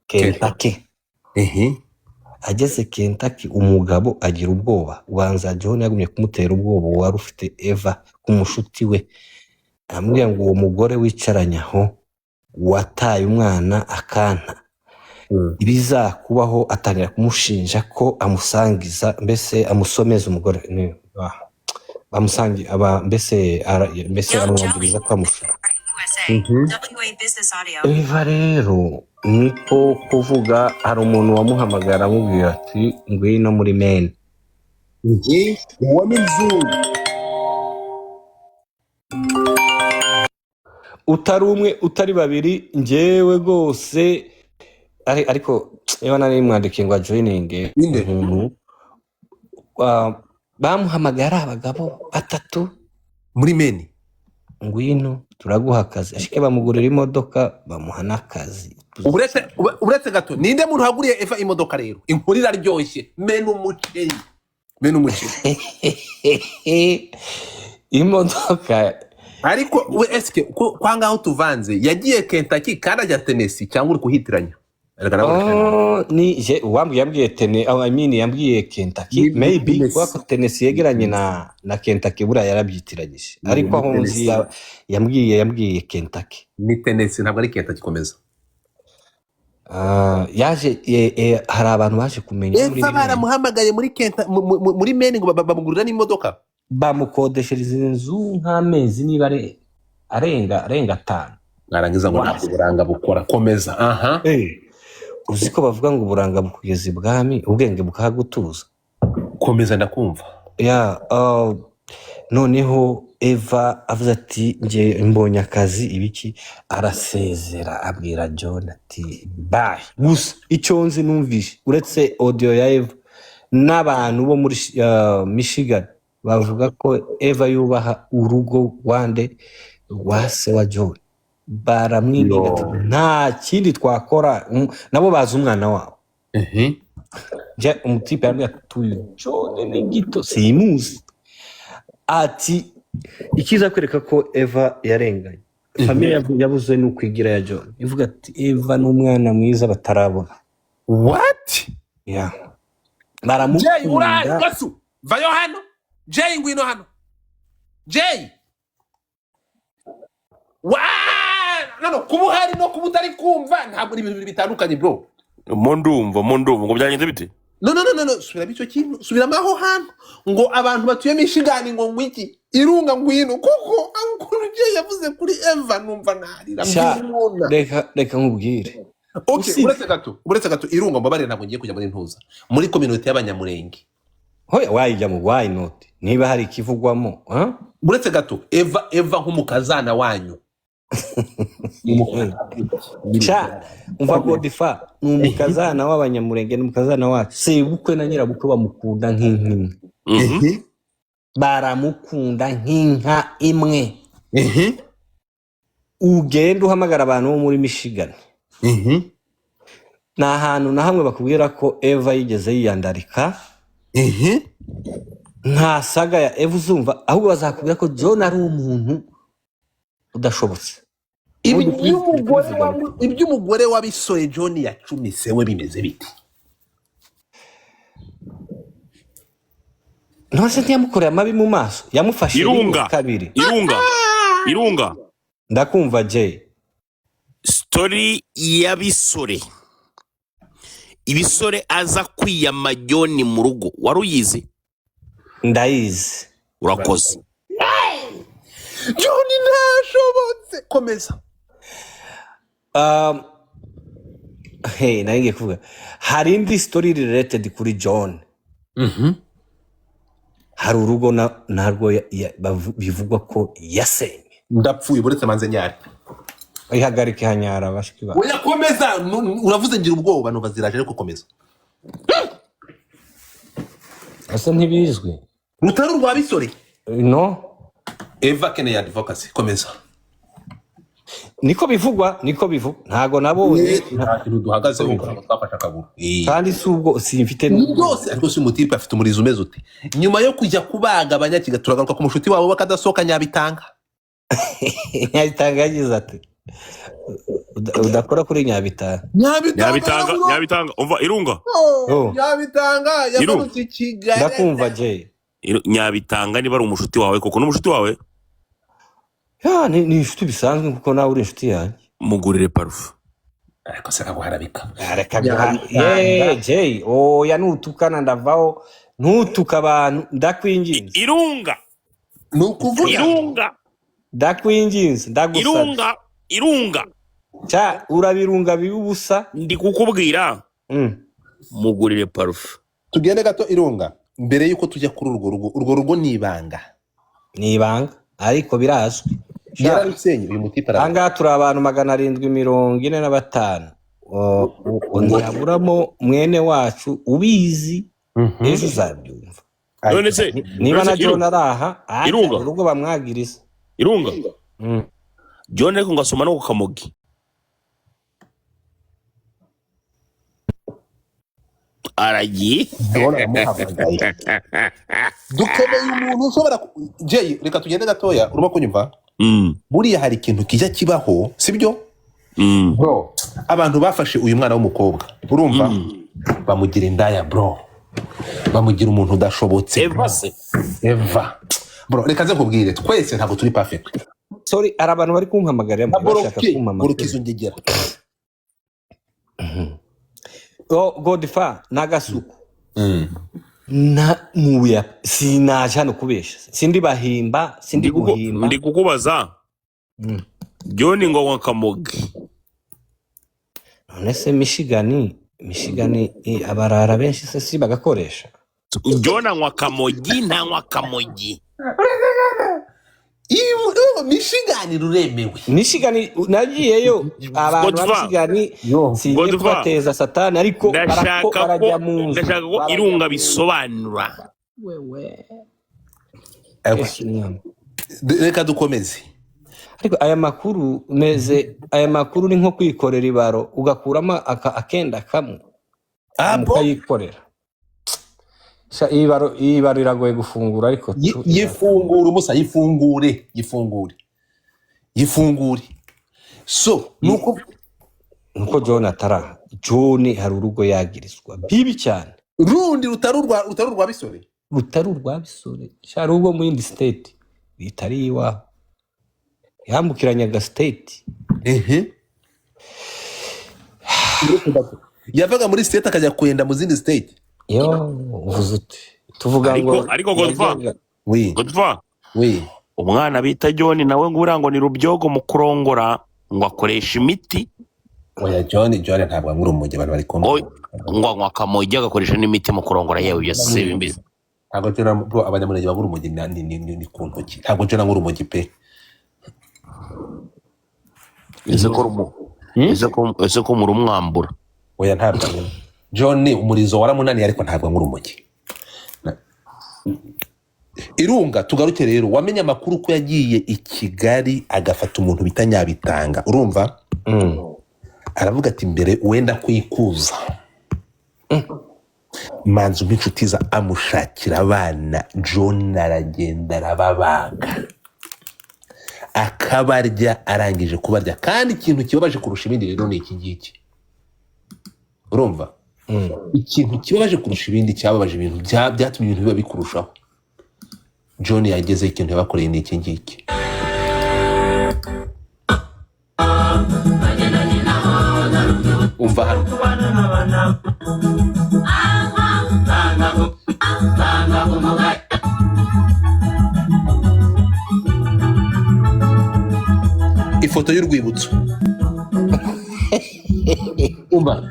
Kentucky. Ehe. Ageze Kentucky, umugabo agira ubwoba. Ubanza John yagumye kumutera ubwoba, wari ufite Eva k'umushuti we, aramubwira ngo uwo mugore wicaranye aho wataye umwana akanta ibizakubaho. Atangira kumushinja ko amusangiza, mbese amusomeza umugore bamusangi aba mbese mbese amwangiriza ko amushaka. Eva rero niko kuvuga, hari umuntu wamuhamagara amubwira ati ngwino muri Maine. Uwo ni mzungu. Utari umwe, utari babiri, njyewe rwose ariko niba nari mwandikiye ngo ajoyininge. Inde? Umuntu bamuhamagara, abagabo batatu. Muri Maine. Ngwino turaguha akazi, ashike bamugurira imodoka, bamuha n'akazi. Uretse gato, ninde muntu waguriye Eva imodoka? Rero inkuru iraryoshye. Mena umuceri, mena umuceri. Imodoka. Ariko we eske ko kwa ngaho tuvanze, yagiye Kentucky kandi ajya Tennessee, cyangwa uri kuhitiranya? Erega nawe Oh, ni je uwambwiye yambwiye oh, I mean yambwiye Kentucky. Maybe Tennessee. kubera ko Tennessee yegeranye na Kentucky, buriya yarabyitiranyije. Ariko Ni aho nzi Tennessee. yambwiye Kentucky. Ni Tennessee, ntabwo ari Kentucky. Komeza. Ah, yaje hari abantu baje kumenya muri Eva Maine. Baramuhamagaye muri Kenta muri Maine ngo bamugurira n'imodoka. Bamukodeshereza inzu nk'amezi niba ari arenga 5. Narangiza ngo ntabwo uburanga bukora. Komeza, aha. Uzi ko bavuga ngo uburanga bukugeza ibwami, ubwenge bukahagutuza. Komeza, ndakumva. Ya, noneho Eva avuze ati nge mbonye akazi ibiki, arasezera, abwira John ati bye. Gusa icyo nzi numvishe, uretse audio ya Eva n'abantu bo muri Michigan bavuga ko Eva yubaha urugo rwande, rwa se wa John, baramwinginga ati Yo. nta kindi twakora. Nabo bazi umwana wabo. Nje umutipe yambwiye ati uyu John ni gito simuzi, ati ikiza kwereka ko Eva yarenganye, famille yabuze n'ukwigira ya John ivuga ati Eva ni umwana mwiza batarabona. What? Yeah. Jay, Baramukunda. Urari gasu, vayo hano. Jay, ngwino hano. Jay, wa no no kuba uhari no kuba utari kumva ntabwo ni ibintu bibiri bitandukanye, bro. Mo ndumva ngo byagenze bite? No, no, no, no, no, subiramo icyo kintu, subiramo aho hantu ngo abantu batuye Michigan ngo ngwiki irunga ngwino, kuko ukuntu Jay yavuze kuri Eva numva narira. Sha. Mbibona. Reka nkubwire. Okay. Usibye Uretse gato, irunga, mbabarire, ntabwo ngiye kujya muri ntuza muri community y'Abanyamurenge. Hoya, wayijya mu, why not, niba hari ikivugwamo, huh? Uretse gato, Eva nk'umukazana wanyu. Sha, umva, Godifa ni umukazana w'Abanyamurenge, ni umukazana wacu. Sebukwe na nyirabukwe bamukunda nk'inka imwe. Baramukunda nk'inka imwe. Ugenda uhamagara abantu bo muri Michigan, ni ahantu na hamwe bakubwira ko Eva yigeze yiyandarika. Nta saga ya Eva uzumva, ahubwo bazakubwira ko John ari umuntu udashobotse. Ubundi Iby'umugore kubivuga. Iby'umugore w'abisore John yacumise we bimeze bite? Nonese ntiyamukoreye amabi mu maso? Yamufashe rimwe, Irunga. kabiri. Irunga. Ndakumva, Jay. Story y'abisore, ibisore aza kwiyama John mu rugo, wari uyizi? Ndayizi. Urakoze. John ntashobotse. Komeza. Hey, nari ngiye kuvuga hari indi story related kuri John. Hari urugo narwo bivugwa ko yasenye. Ndapfuye, uretse manze nyari. Ihagarike hanyara bashiki ba Oya, komeza. Uravuze ngira ubwoba, numva ziraje, ariko komeza. Ese ntibizwi? Rutari urwa bisore? No. Eva akeneye advocacy. Komeza. Niko bivugwa, niko bivugwa, ntago nabonye. Nta kintu duhagazeho kuko ntabwo twafashe akaguru. Kandi si ubwo simfite. Ni byose, ariko si umutipe afite umurizo umeze ute nyuma yo kujya kubaga abanyakiga? Turagaruka ku mushuti wabo bakadasohoka Nyabitanga. Nyabitanga yagize ati Udakora kuri Nyabitanga. Nyabitanga. Nyabitanga. Yarabura. Nyabitanga, umva Irunga. Oh. Nyabitanga Irunga. yamanutse i Kigali. Ndakumva, Jay. Nyabitanga niba ari umushuti wawe koko, n'umushuti wawe? Ya, ni inshuti bisanzwe kuko nawe uri inshuti yanjye. Mugurire parufe. Ariko se kaguharabika? Reka guha. Nyabitanga. Ye Jay, oya, nutukana ndavaho. Ntutuka abantu, ndakwinginze. Irunga. Ni ukuvuga ngo Irunga. Ndakwinginze, ndagusabye. Irunga, Irunga. Cya urabirunga biba ubusa. Ndi kukubwira, mugurire parufe. Tugende gato, Irunga, mbere yuko tujya kuri urwo rugo. Urwo rugo ni ibanga. Ni ibanga ariko birazwi. Sha, Yararusenye uyu mutipe ararusenye. Ahangaha turi abantu 745. Ntihaburamo mwene wacu ubizi, ejo uzabyumva. None se Niba none na se John ari aha, Irunga. urugo bamwagiriza. Irunga. John ariko ngo asoma no ku kamogi aragiye. Ndabona aramuhamagaye. Dukeneye umuntu ushobora Jay, reka tugende gatoya. Urimo kunyumva? Buriya hari ikintu kijya kibaho, sibyo? Bro, abantu bafashe uyu mwana w'umukobwa, urumva, bamugira indaya, bro, bamugira umuntu udashobotse. Eva se? Eva, bro, reka nze nkubwire, twese ntabwo turi perfect. Sorry, hari abantu bari kumpamagarira Na bashaka boroke kumpa boroke amakuru. Izo ngegera. Oh, Godfa n'agasuku na muya sinaje hano kubesha, sindi bahimba, sindi guhimba. Ndi kukubaza. John ngo anywa kamogi. None se Michigan, Michigan, abarara benshi se si bagakoresha? John anywa kamogi, ntanywa kamogi? Iyo Michigan ruremewe. Michigan nagiyeyo, abantu ba Godfa. Michigan Yo. singiye Godfa. kubateza satani, ariko Ndashaka ko barajya mu nzu. Ndashaka ko Barajya Irunga mu nzu. bisobanura. Wewe. Ewe. Yesu mwami. Reka dukomeze. Ariko aya makuru meze, aya makuru ni nko kwikorera ibaro ugakuramo akenda kamwe Abo mukayikorera. Sha, iyi baro, iyi baro iragoye gufungura ariko tu yifungure umusa, yifungure, yifungure, yifungure. So nuko Nuko John atara, John hari urugo yagirizwa bibi cyane. Rundi rutari urwa Bisore. Rutari urwa Bisore. Sha, hari urwo mu yindi state bitari iwawe, yambukiranyaga state. Ehe. Yavaga muri state akajya kwenda mu zindi state. Yo uvuze uti tuvuga Ariko ngo ariko Godfa. yajyaga Oui. Godfa. Oui. Umwana bita John nawe ngo uriya ngo ni rubyogo mu kurongora, ngo akoresha imiti. Oya, John ntabwo anywa urumogi, abantu bari kumwe. Ngo anywa akamogi agakoresha n'imiti mu kurongora. Yewe, ibyo si bimbizi. Ntabwo John, bro, Abanyamurenge banywa urumogi ni ku ntoki. Ntabwo John anywa urumogi pe. Ese ko rumu ese ko murumwambura? Oya, ntabwo anywa. John umurizo waramunaniye, ariko ntabwo anywa urumogi. Irunga, tugaruke rero. Wamenye amakuru ko yagiye i Kigali agafata umuntu bita Nyabitanga, urumva? Aravuga ati mbere wenda kwikuza manzu nk'inshuti za amushakira abana. John aragenda arababaga akabarya. Arangije kubarya, kandi ikintu kibabaje kurusha ibindi rero ni iki ngiki, urumva? Ikintu kibabaje kurusha ibindi, cyababaje ibintu byatumye ibintu biba bikurushaho, John yagezeho ikintu yabakoreye ni iki ngiki. Umva hano. Ifoto y'urwibutso, umva.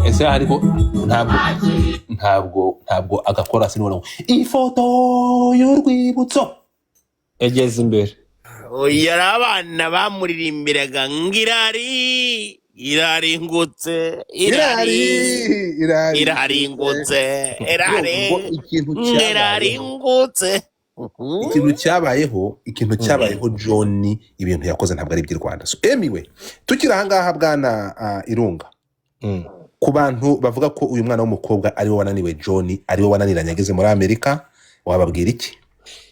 Ese hariho ntabwo agakora sinubona ngo ifoto y'urwibutso. Egeze imbere. Oya, ari abana bamuririmbiraga ngo irari iraringutse, irari irari iraringutse. Iraringutse irari. Ngo ikintu cyabayeho iraringutse. Ikintu cyabayeho, ikintu cyabayeho, John ibintu yakoze ntabwo ari iby'i Rwanda. So anyway, tukiri ahangaha, bwana Irunga, ku bantu bavuga ko uyu mwana w'umukobwa ariwe wananiwe John, ariwe wananiranye ageze muri Amerika, wababwira iki?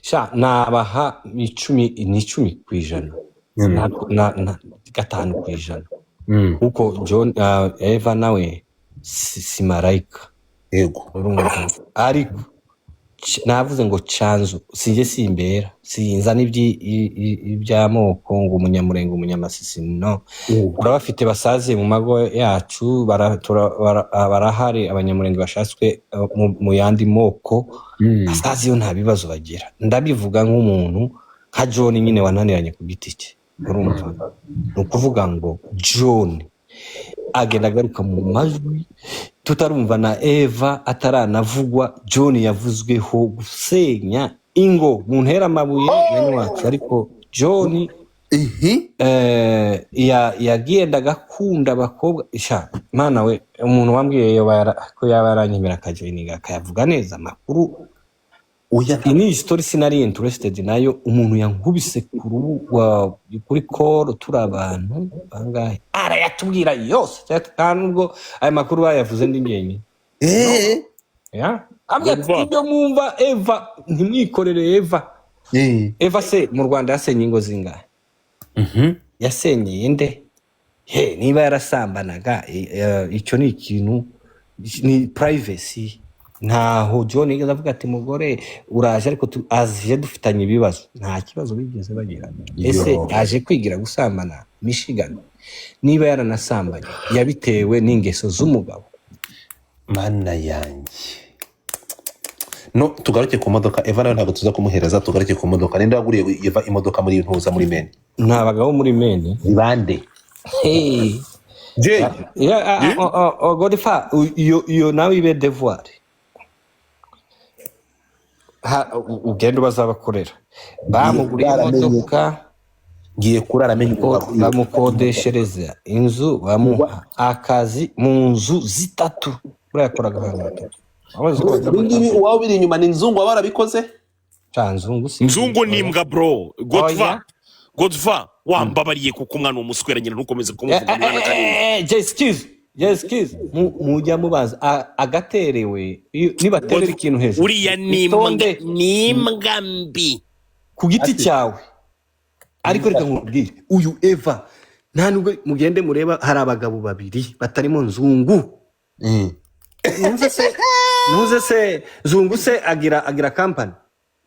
Sha, nabaha 10, ni 10%, na 5%, kuko John, Eva nawe si marayika. Urumva, ariko navuze ngo canzu sinjye simbera sinza iby'amoko ngo umunyamurenge, umunyamasisi, no. Turabafite basaziye mu mago yacu, barahari abanyamurenge bashatswe mu yandi moko, basaziye nta bibazo bagira. Ndabivuga nk'umuntu nka John nyine wananiranye ku giti cye. Urumva, ni ukuvuga ngo John agenda agaruka mu majwi tutarumva na Eva ataranavugwa. John yavuzweho gusenya ingo mu ntera amabuye bene wacu, ariko John yagendaga akunda abakobwa. Sha mana we, umuntu wambwiye ko yaba yaranyemera akajoininga akayavuga neza amakuru. Oya. Iyi ni story sinari interested nayo. Umuntu yankubise ku rubu kuri call, turi abantu bangahe, arayatubwira yose. Nta nubwo aya makuru bayavuze ndi njyenyine. Ya, ambwira ati, Eva. "Ibyo mwumva Eva, ntimwikorere Eva." Eva se mu Rwanda yasenye ingo zingahe? Yasenyeye nde he? Niba yarasambanaga, icyo ni ikintu ni privacy. Ntaho John yigeze avuga ati mugore uraje, ariko aje dufitanye ibibazo. Nta kibazo bigeze bagirana. Ese Yo. aje kwigira gusambana Michigan? Niba yaranasambanye, yabitewe n'ingeso z'umugabo. Mana yanjye! No tugaruke ku modoka. Eva nawe ntabwo tuza kumuhereza. Tugaruke ku modoka. Ninde waguriye Eva imodoka muri ntuza, muri Maine? Ni abagabo muri Maine. Ni bande? Hey. Jay. Yeah, oh, Godfather, iyo nawe ibe devoir. Ugenda ubazabakorera bamuguriye Baramenye. imodoka. Ngiye kurara amenye umugabo. Bamukodeshereza inzu, bamuha akazi mu nzu zitatu. Buriya yakoraga ahantu hatatu. Wabaze ko Ibi ngibi uwaba biri inyuma ni nzungu waba warabikoze? Ca nzungu si. Nzungu ni imbwa, bro. Godfa. Oya. Godfa, wambabariye kuko umwana umuswera nyina, ntukomeze kumuvuga umwana karindwi. Jesikizi, Jesikizi, mujya mubaza agaterewe nibaterera ikintu hejuru. Uriya ni imbwa. Itonde. Ni imbwa mbi. Ku giti cyawe, ariko reka nkubwire, uyu Eva nta nubwo mugende mureba hari abagabo babiri batarimo nzungu. Ntuze se nzungu se agira kampani?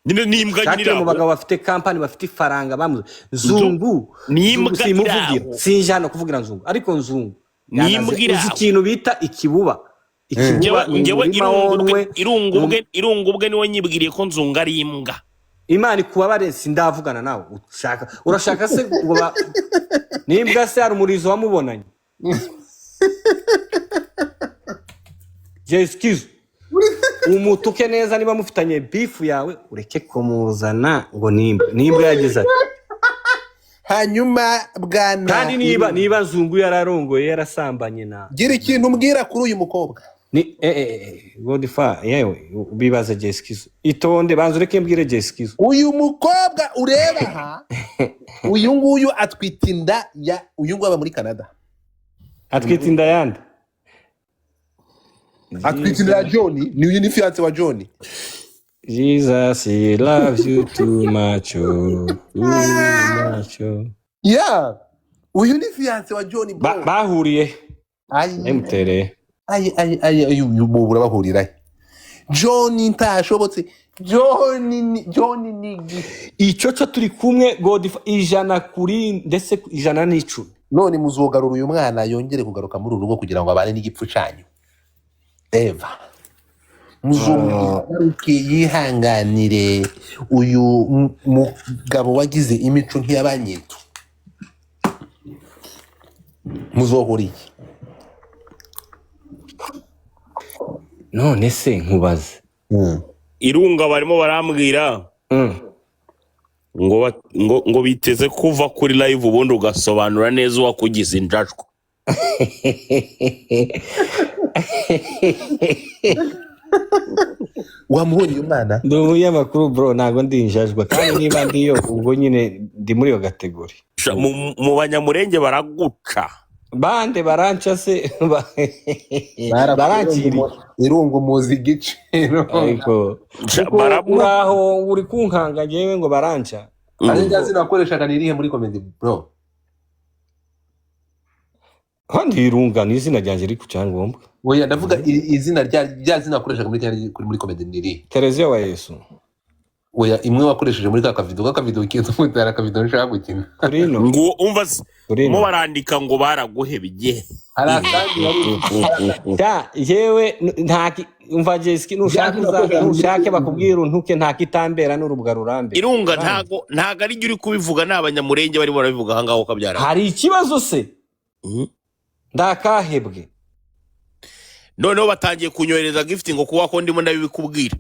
Nyine ni imbwa nyine. Shakire mu iraho. bagabo bafite kampani, bafite ifaranga, bamuze nzungu. Ni Nzungu imbwa simuvugira. iraho. Sinje hano kuvugira nzungu, ariko nzungu Ni yanaze. imbwa Uzi iraho. ikintu bita ikibuba? Ikibuba Njyewe ni njyewe umurima irungu wonwe. ubwe, irungu ubwe, irungu ubwe niwe nyibwiriye ko nzungu ari imbwa. Imana ikubabare, sindavugana nawe. Ushaka, urashaka se ngo nimbwa se hari umurizo wamubonanye? Jeskizo, umutuke neza. Niba mufitanye bifu yawe, ureke kumuzana ngo nimbwa. Nimbwa yagize ati Hanyuma bwana kandi niba nzungu yararongoye, yarasambanye na gira ikintu umbwira kuri uyu mukobwa. Ni Godfa, yewe bibaze Jeskizo. Itonde, banza ureke mbwire Jeskizo. Uyu mukobwa ureba aha, uyu nguyu atwite inda ya uyu nguyu aba muri Canada. Atwite inda yande? Atwite inda ya John. Ni uyu ni fiance wa John. Jesus, he loves you too much, oh, too much, oh. Yeah, uyu ni fiance wa John, bro. Bahuriye Ayi. nayimutereye. Ayi ayi ayi ayi, uyu mubura bahurira he? John ntashobotse. John ni Icyo cyo turi kumwe, Godfa, 100 kuri ndetse 110. None muzogarura uyu mwana yongere kugaruka muri uru rugo kugira ngo abane n'igipfu cyanyu? Eva muzumugaruke yihanganire uyu mugabo wagize imico nk'iy'abanyitu? Muzohora iki? None se nkubaze. Irunga barimo barambwira ngo biteze kuva kuri live, ubundi ugasobanura neza uwakugize injajwa. Wamubonye uyu mwana? Ndi umunyamakuru, bro, ntabwo ndi injajwa, kandi niba ndiyo ubwo nyine ndi muri iyo kategori. Sha, mu banyamurenge baraguca. Bande baranca se? Baranciriye. Irungu muzi igiciro. Ariko kuko uraho uri kunkanga ngewe ngo baranca. Ari rya zina wakoreshaga ni irihe muri comedy, bro? Kandi Irunga ni izina ryanjye riri ku cyangombwa. Oya, ndavuga izina rya zina wakoreshaga muri comedy ni irihe? Tereziya wa Yesu. Oya, imwe wakoresheje muri ka kavido, ka kavido kintu mutara kavido nshaka gukina. Kuri ino. Ngo umva se, Kuri ino. mo barandika ngo baraguhebye. Hari akandi wari Ta yewe, nta umva Jessica, nushaka nushake bakubwira untuke, nta kitambera n'urubwa rurambe. Irunga, ntago ari jye uri kubivuga, ni Abanyamurenge barimo barabivuga aha ngaho kabyara. Hari ikibazo se? Ndakahebwe. Noneho batangiye kunyohereza gift ngo kuba ko ndimo ndabibikubwira.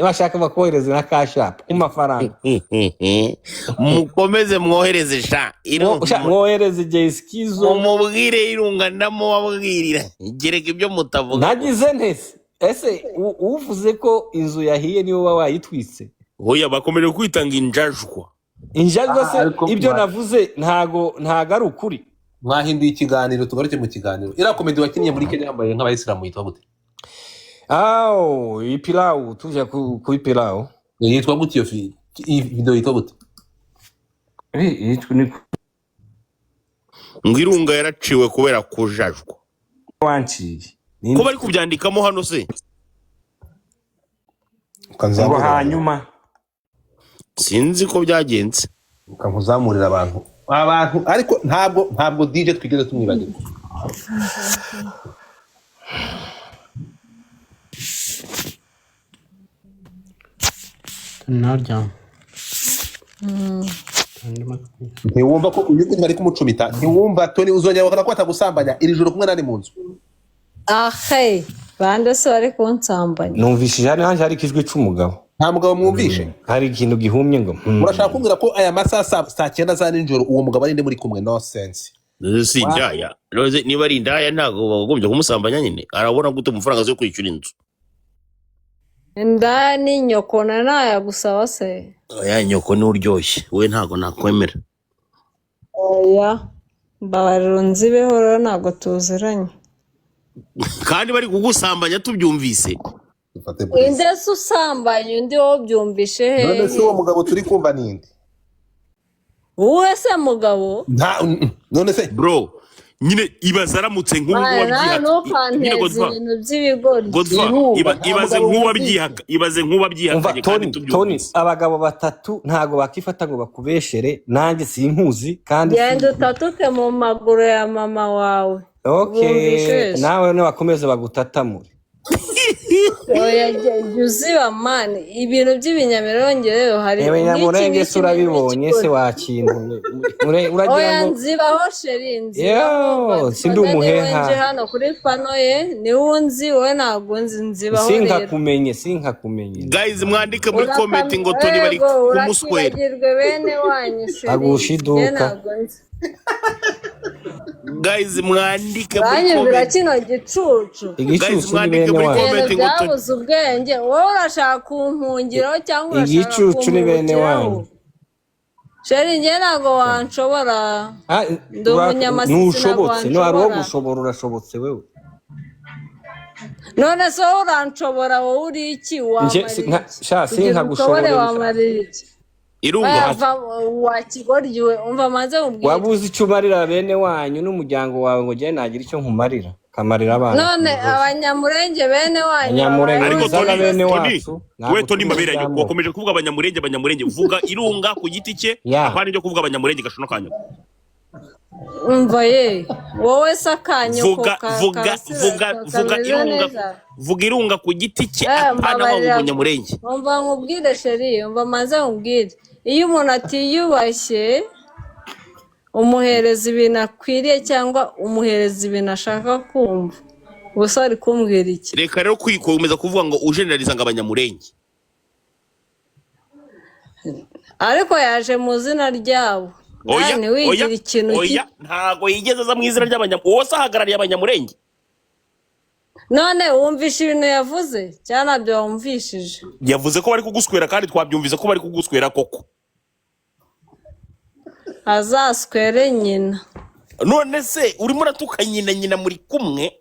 Bashaka bakohereza na Cash App ku mafaranga. Mukomeze mwohereze sha. Mwohereze Jessica. Mumubwire Irunga, ndamubabwirira gereka ibyo mutavuga. Nagize ntese ese uvuze ko inzu yahiye niwe uba wayitwitse? Oya, bakomeje kwita ngo injajwa. Injajwa se? Ah, ariko Ibyo navuze ntago ari ukuri. Mwahinduye ikiganiro, tugaruke mu kiganiro. Iriya comedy wakinnye muri Kenya yambaye nk'abayisilamu yitwa gute? Aho ipilawu, tuja ku ipilawu. Yitwa gute iyo iyi video yitwa gute? Yitwa ni Ngo Irunga yaraciwe kubera kujajwa. Wanciye. Ko bari kubyandikamo hano se? Ngo hanyuma Sinzi ko byagenze. Ukankuzamurira abantu, ariko ntabwo DJ twigeze tumwibagirwa. Naryama. Ntiwumva ko uyu nguyu bari kumucumita? Ntiwumva Tony uzongera bakana ko atagusambanya iri joro kumwe nani mu nzu? Ahe, bande se bari kunsambanya? Numvishije hari hanze hari ikijwi c'umugabo. Nta mugabo mwumvishe? Hari ikintu gihumye ngo Murashaka kumbwira ko aya masaha saa 9 za nijoro uwo mugabo ari nde muri kumwe? No sense. Si indaya? Rose, niba ari indaya ntabwo bagombye kumusambanya nyine. Arabona gute amafaranga yo kwishyura inzu? Indaya ni nyoko na nayagusaba se? Oya, nyoko ni uryoshye we, ntabwo nakwemera. Oya, mbabarira unzibeho rero, ntabwo tuziranye. Kandi bari kugusambanya tubyumvise. Dufate polisi. Inde se usambanya undi wowe ubyumvishe? None se Hehe? uwo mugabo turi kumva ninde? Wowe se mugabo? Nta none se Bro, nyine ibaze aramutse nk'ubu Mwana, wabyiha nyine. ntukanteze Godfa ibintu by'ibigoryi. Godfa Irumva, nta ibaze mugabo nk'uwabyihaka, ibaze Umva nk'uwabyihakanye kandi Tony, Tony, tubyumvise. Abagabo batatu ntago bakifata ngo bakubeshere, nanjye sinkuzi kandi Genda utatuke mu maguru ya mama wawe. Okay. Bumvishe wese. Nawe nibakomeze bagutatamure. Oya, jya uziba man, ibintu by'ibinyamirenge rero hari Ewe n'iki Nyamurenge n'iki se urabibonye se? n'ikigoryi. Wakintu uragira Oya, ngo nzibaho chéri, nzibaho. Yo, sindi Godfather niwe umuheha. nje hano kuri pano ye, niwe unzi, wowe ntabwo unzi, nzibaho rero. Sinkakumenye, sinkakumenye. Guys, mwandike muri comment ngo Tony bari Yego, kumuswera. urakibagirwe bene wanyu chéri. Agusha Njye iduka. ntabwo nzi. Guys, mwandike muri Uranyumvira comment. kino gicucu? Guys, Igicucu ni mwandike bene muri wanyu. Ibintu comment ngo Tony byabuze ubwenge. Wowe urashaka kumpungiraho cyangwa urashaka Igicucu ni bene kumpungukiraho? wanyu. Chéri, njye ntabwo wanshobora. Ah, Ndi umunyamasisi, ntabwo ntushobotse no hari uwo wanshobora. gushobora, urashobotse wewe. None se wowe uranshobora? Wowe uri iki? Nje Wamarira iki? sha Kugira sinkagushobora. unshobore wamarira iki? Irunga. Wava wa kigoryi we, umva manze mubwire. Wabuze icyo umarira bene wanyu n'umuryango wawe ngo njye nagira icyo nkumarira, kamarira abana. None Abanyamurenge bene wanyu Abanyamurenge babayeho Ariko bizana Tony, bene Tony, wacu ntabwo we Tony turi Mabera, iby'amoko. wakomeje kuvuga Abanyamurenge, Abanyamurenge. Vuga Irunga ku giti cye. Ya. Apana ibyo kuvuga Abanyamurenge gashono kanyu. Umva ye, wowe se akanyoko Vuga vuga vuga vuga kameze Irunga. neza? Vuga Irunga ku giti cye, Eh, apana waba mbabarira. Umunyamurenge. Umva nkubwire chéri, umva manze nkubwire, iyo umuntu atiyubashye umuhereza ibintu akwiriye cyangwa umuhereza ibintu ashaka kumva. Gusa ari kumbwira iki? Reka rero kwikomeza kuvuga ngo ujeneraliza ngo Abanyamurenge. Ariko yaje mu izina ryabo. Oya. Nawe ntiwigire Oya. ikintu Oya, ntago yigeze aza mu izina ry'abanyamurenge. Uwo se ahagarariye Abanyamurenge? None wumvishe ibintu yavuze cyangwa ntabyo wumvishije? Yavuze ko bari kuguswera, kandi twabyumvise ko bari kuguswera koko. Azaswere nyina. None se urimo uratuka nyina, nyina muri kumwe?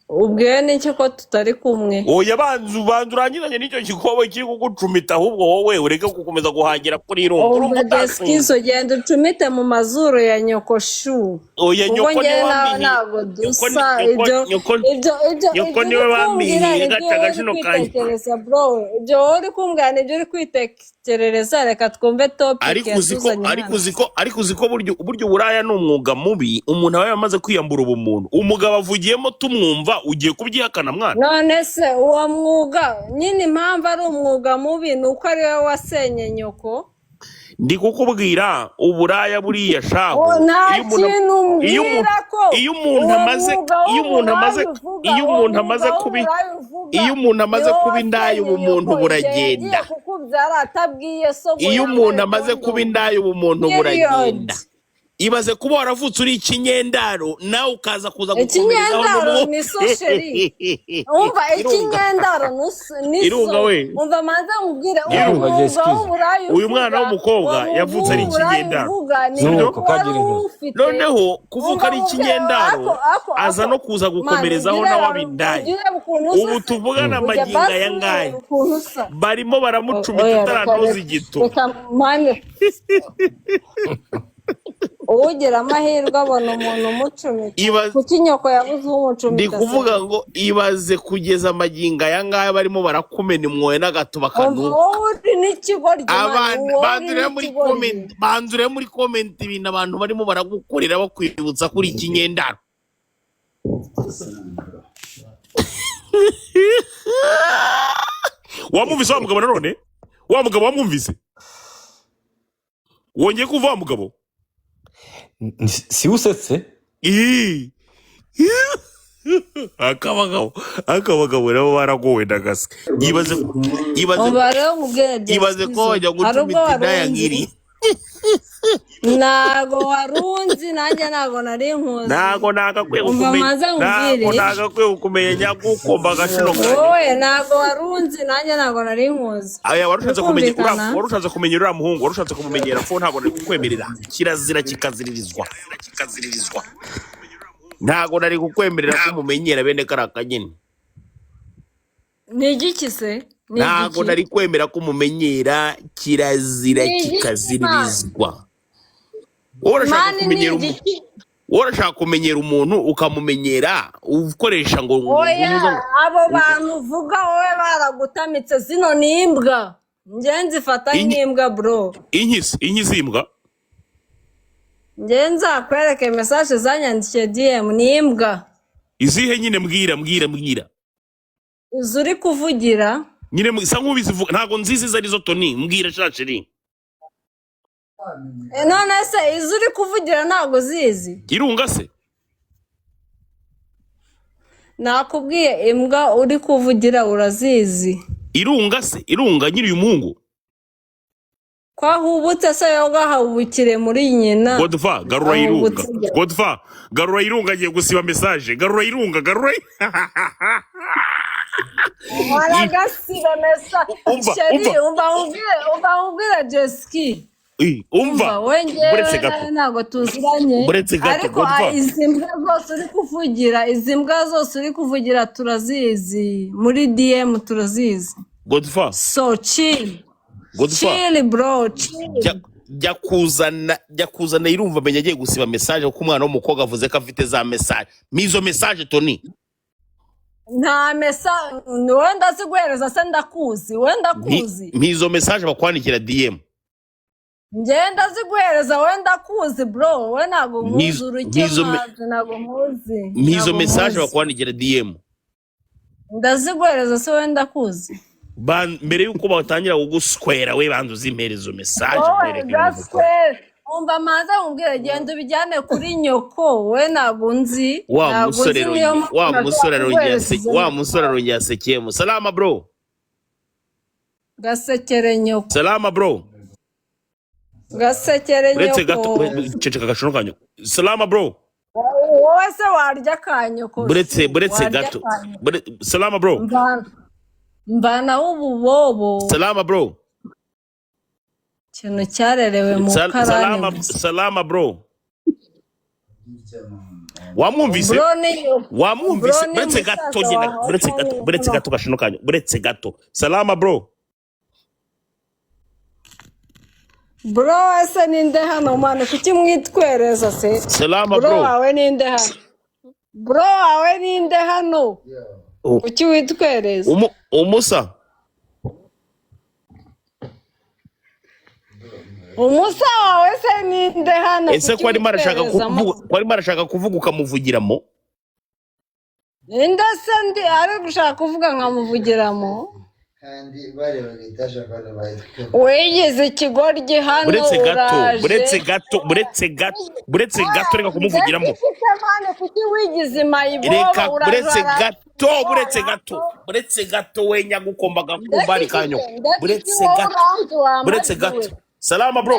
Ubwiwe n'iki ko tutari kumwe? Oya, banza ubanza urangizanye n'icyo gikobo kiri kugucumita. Ahubwo wowe ureke gukomeza guhangira kuri Irunga, urumva? Umva. Utasinze. Deskizo, genda ucumite mu mazuru ya nyoko shu. Oya. Ubwo Nyoko njyewe niwe nawe wambihiye. ntabwo Nyoko dusa. nyoko Ibyo nyoko ibyo nyoko ibyo niwe uri kumbwira wambihiye. nibyo Gaca wowe uri agashino kanjye. kwitekereza, bro. Ibyo wowe uri kumbwira nibyo uri kwitekerereza. Reka twumve topic Ariko uzi ko yatuzanye ariko hano. uzi ko ariko uzi ko burya uburaya ni umwuga mubi. Umuntu aba yamaze kwiyambura ubumuntu. Umugabo avugiyemo tumwumva, ugiye kubyihakana, mwana? None se uwo mwuga nyine, impamvu ari umwuga mubi ni uko ari wowe wasenye nyoko. Ndi kukubwira uburaya buriya shahu. O, nta Iyo umuntu kintu iyo umuntu umbwira ko iyo umuntu uwo amaze mwuga iyo umuntu amaze w'uburaya uvuga, iyo uwo umuntu mwuga amaze kuba w'uburaya uvuga iyo umuntu ni amaze wowe kuba indaya, wasenye ubumuntu nyoko igihe yagiye buragenda. kukubyara atabwiye so ngo Iyo yambare umuntu amaze kuba kondomu. indaya, ubumuntu Period. buragenda. Ibaze kuba waravutse uri ikinyendaro, nawe ukaza kuza gukomerezaho. Ikinyendaro N'ubu ni so, chéri. Umva. Irunga. Ikinyendaro ni Irunga so. we. Umva, manze nkubwire, uwo Irunga. mwuga Jesikiza. w'uburaya Uyu mwana uvuga, w'umukobwa uwo mwuga yavutse ari w'uburaya ikinyendaro, uvuga ni sibyo? Nuko wari kagira inkuru. uwufite. Noneho kuvuka Umva ari nkubwire, ikinyendaro, ako ako aza ako no kuza mani gukomerezaho ujya nawe ureba aba indaya. ujya ureba ukuntu usa Ubu se? tuvugana Ujya magingo basi aya ngaya ureba ukuntu usa. barimo baramucumita Oya, reka ataranoza reka igito. Reka mani, ugira amahirwe abona umuntu umucumita. Ibaze. Kuki nyoko yabuze Ndi umucumita se? kuvuga ngo ibaze kugeza amagingo aya ngaya barimo barakumena umwoyo n'agatuba Umva, kanuka. wowe uri n'ikigoryi mani. Abantu Wowe uri bandurire muri n'ikigoryi. comment, bandurire muri comment ibintu abantu barimo baragukorera bakwibutsa kuri ikinyendaro. Wamwumvise wa mugabo? Nanone wa mugabo wamwumvise? Wongeye kumva wa mugabo? Si usetse. Ii. Akabagabo nabo baragowe ndagasa. Ibaze, ibaze. Umva rero nkubwire, Ibaze ko Jesikizo, wajya hari ubwo gucumita wari indaya unzi? nk'iri. Ntago wari unzi, nanjye ntago nari nkuzi. Ntago nagakwiye Umva, kukumenya. manze Ntago nkubwire. nagakwiye kukumenya, nyagukomba agashino kanjye. Wowe ntago wari unzi, nanjye ntago nari nkuzi. Aya, warushatse kumenya uriya Turikumvikana. warushatse kumenya uriya muhungu, warushatse kumumenyera ko ntabwo nari kukwemerera. Kirazira kikaziririzwa. Ntabwo nari kukwemerera ko umumenyera bene kariya kageni. Ni igiki se? Ni Ntabwo igiki? nari kwemera ko umumenyera, kirazira Ni igiki mani? kikaziririzwa. Wowe urashaka Mani, ni kumenyera umuntu, igiki? wowe urashaka kumenyera umuntu ukamumenyera ukoresha ngo ngo Oya. ngo ngo Abo bantu uvuga wowe baragutamitse. Zino ni imbwa, njye nzifata Inyi nk'imbwa, bro. Inkisi, inki z'imbwa. Njye nzakwereke message zanyandikiye DM, ni imbwa. Izihe nyine? Mbwira, mbwira, mbwira. Izo uri kuvugira. Nyine isa nk'ubizivuga, ntabwo nzizi izo arizo. Toni, mbwira shashiri. None se izo uri kuvugira ntabwo uzizi? Irunga se? Nakubwiye, imbwa uri kuvugira urazizi. Irunga se? Irunga nyiri uyu muhungu? Ko ahubutse se, yoga ahubukire muri nyina. Godfa, garura Irunga. Ahubutse. Godfa, garura Irunga, agiye gusiba message. Garura Irunga, garura. Aragasiba mesa. Umva. Chéri. Umva. Umva nkubwire, umva nkubwire, Jeski. Umva. Umva we, njyewe Buretse gato. nawe ntabwo tuziranye. Buretse gato. Ariko Godfa. izi mbwa zose uri kuvugira, izi mbwa zose uri kuvugira turazizi muri DM, turazizi. Godfa. So chill. Godfa. Chill, bro, chill. Jya kuzana Irumva, menya agiye gusiba message kuko umwana w'umukobwa avuze ko afite za message. Mizo message, Toni. Nta mesa wenda ziguhereza se? Ndakuzi, wenda kuzi. Mizo message bakwandikira DM. Ngenda ziguhereza, wenda kuzi, bro. We ntabwo nkuzi. Mizo mizo me- Urukemazi ntabwo nkuzi. Mizo Ntabwo message nkuzi. bakwandikira DM. Ndaziguhereza se? Wenda kuzi. Mbere yuko batangira kuguswera, we banza uzimpereza izo message. Wowe Nkwereke ibintu ukora. gaswere, umva manze nkubwire, genda ubijyane kuri nyoko. We ntabwo nzi. Wa Ntabwo musore nzi, niyo rongeye wa mpamvu musore nashobora arongeye kuguhereza izo wa musore arongeye asekeyemo. Salama, bro. Gasekere nyoko. Salama, bro. Gasekere Uretse gato. nyoko. Ceceka agashoro ka nyoko. Salama, bro. Wowe se warya akanyoko? Buretse Shu buretse warya gato. akanyoko. Salama, bro. Mvanaho ububobo. Salama, bro. Ikintu cyarerewe mu karani Salama. gusa. Salama, bro. Wamwumvise? Bro ni Wamwumvise? Bro ni Buretse gato. musaza Genda. wawe Buretse gato, buretse gato, gashino kanyu, buretse gato. Salama bro. Bro ese ninde hano mwana? Kuki mwitwereza se? Salama Bro bro. wawe ninde hano? Bro wawe ninde hano? Kuki witwereza? Umusa. Umusa wawe se ninde hano? Ese Kuki ko arimo arashaka witwereza? kuvuga, ko arimo arashaka kuvuga ukamuvugiramo? Ninde se ndi ari gushaka kuvuga nkamuvugiramo? Wigize ikigoryi hano. Buretse gato. Uraje. Buretse gato, buretse gato, buretse gato, reka kumuvugiramo. Ndetse mani, kuki wigize mayibobo? Reka, buretse Urajara. gato, buretse gato, buretse gato, wenya gukomba gakumbari kanyo, buretse gato, buretse gato. Salama bro.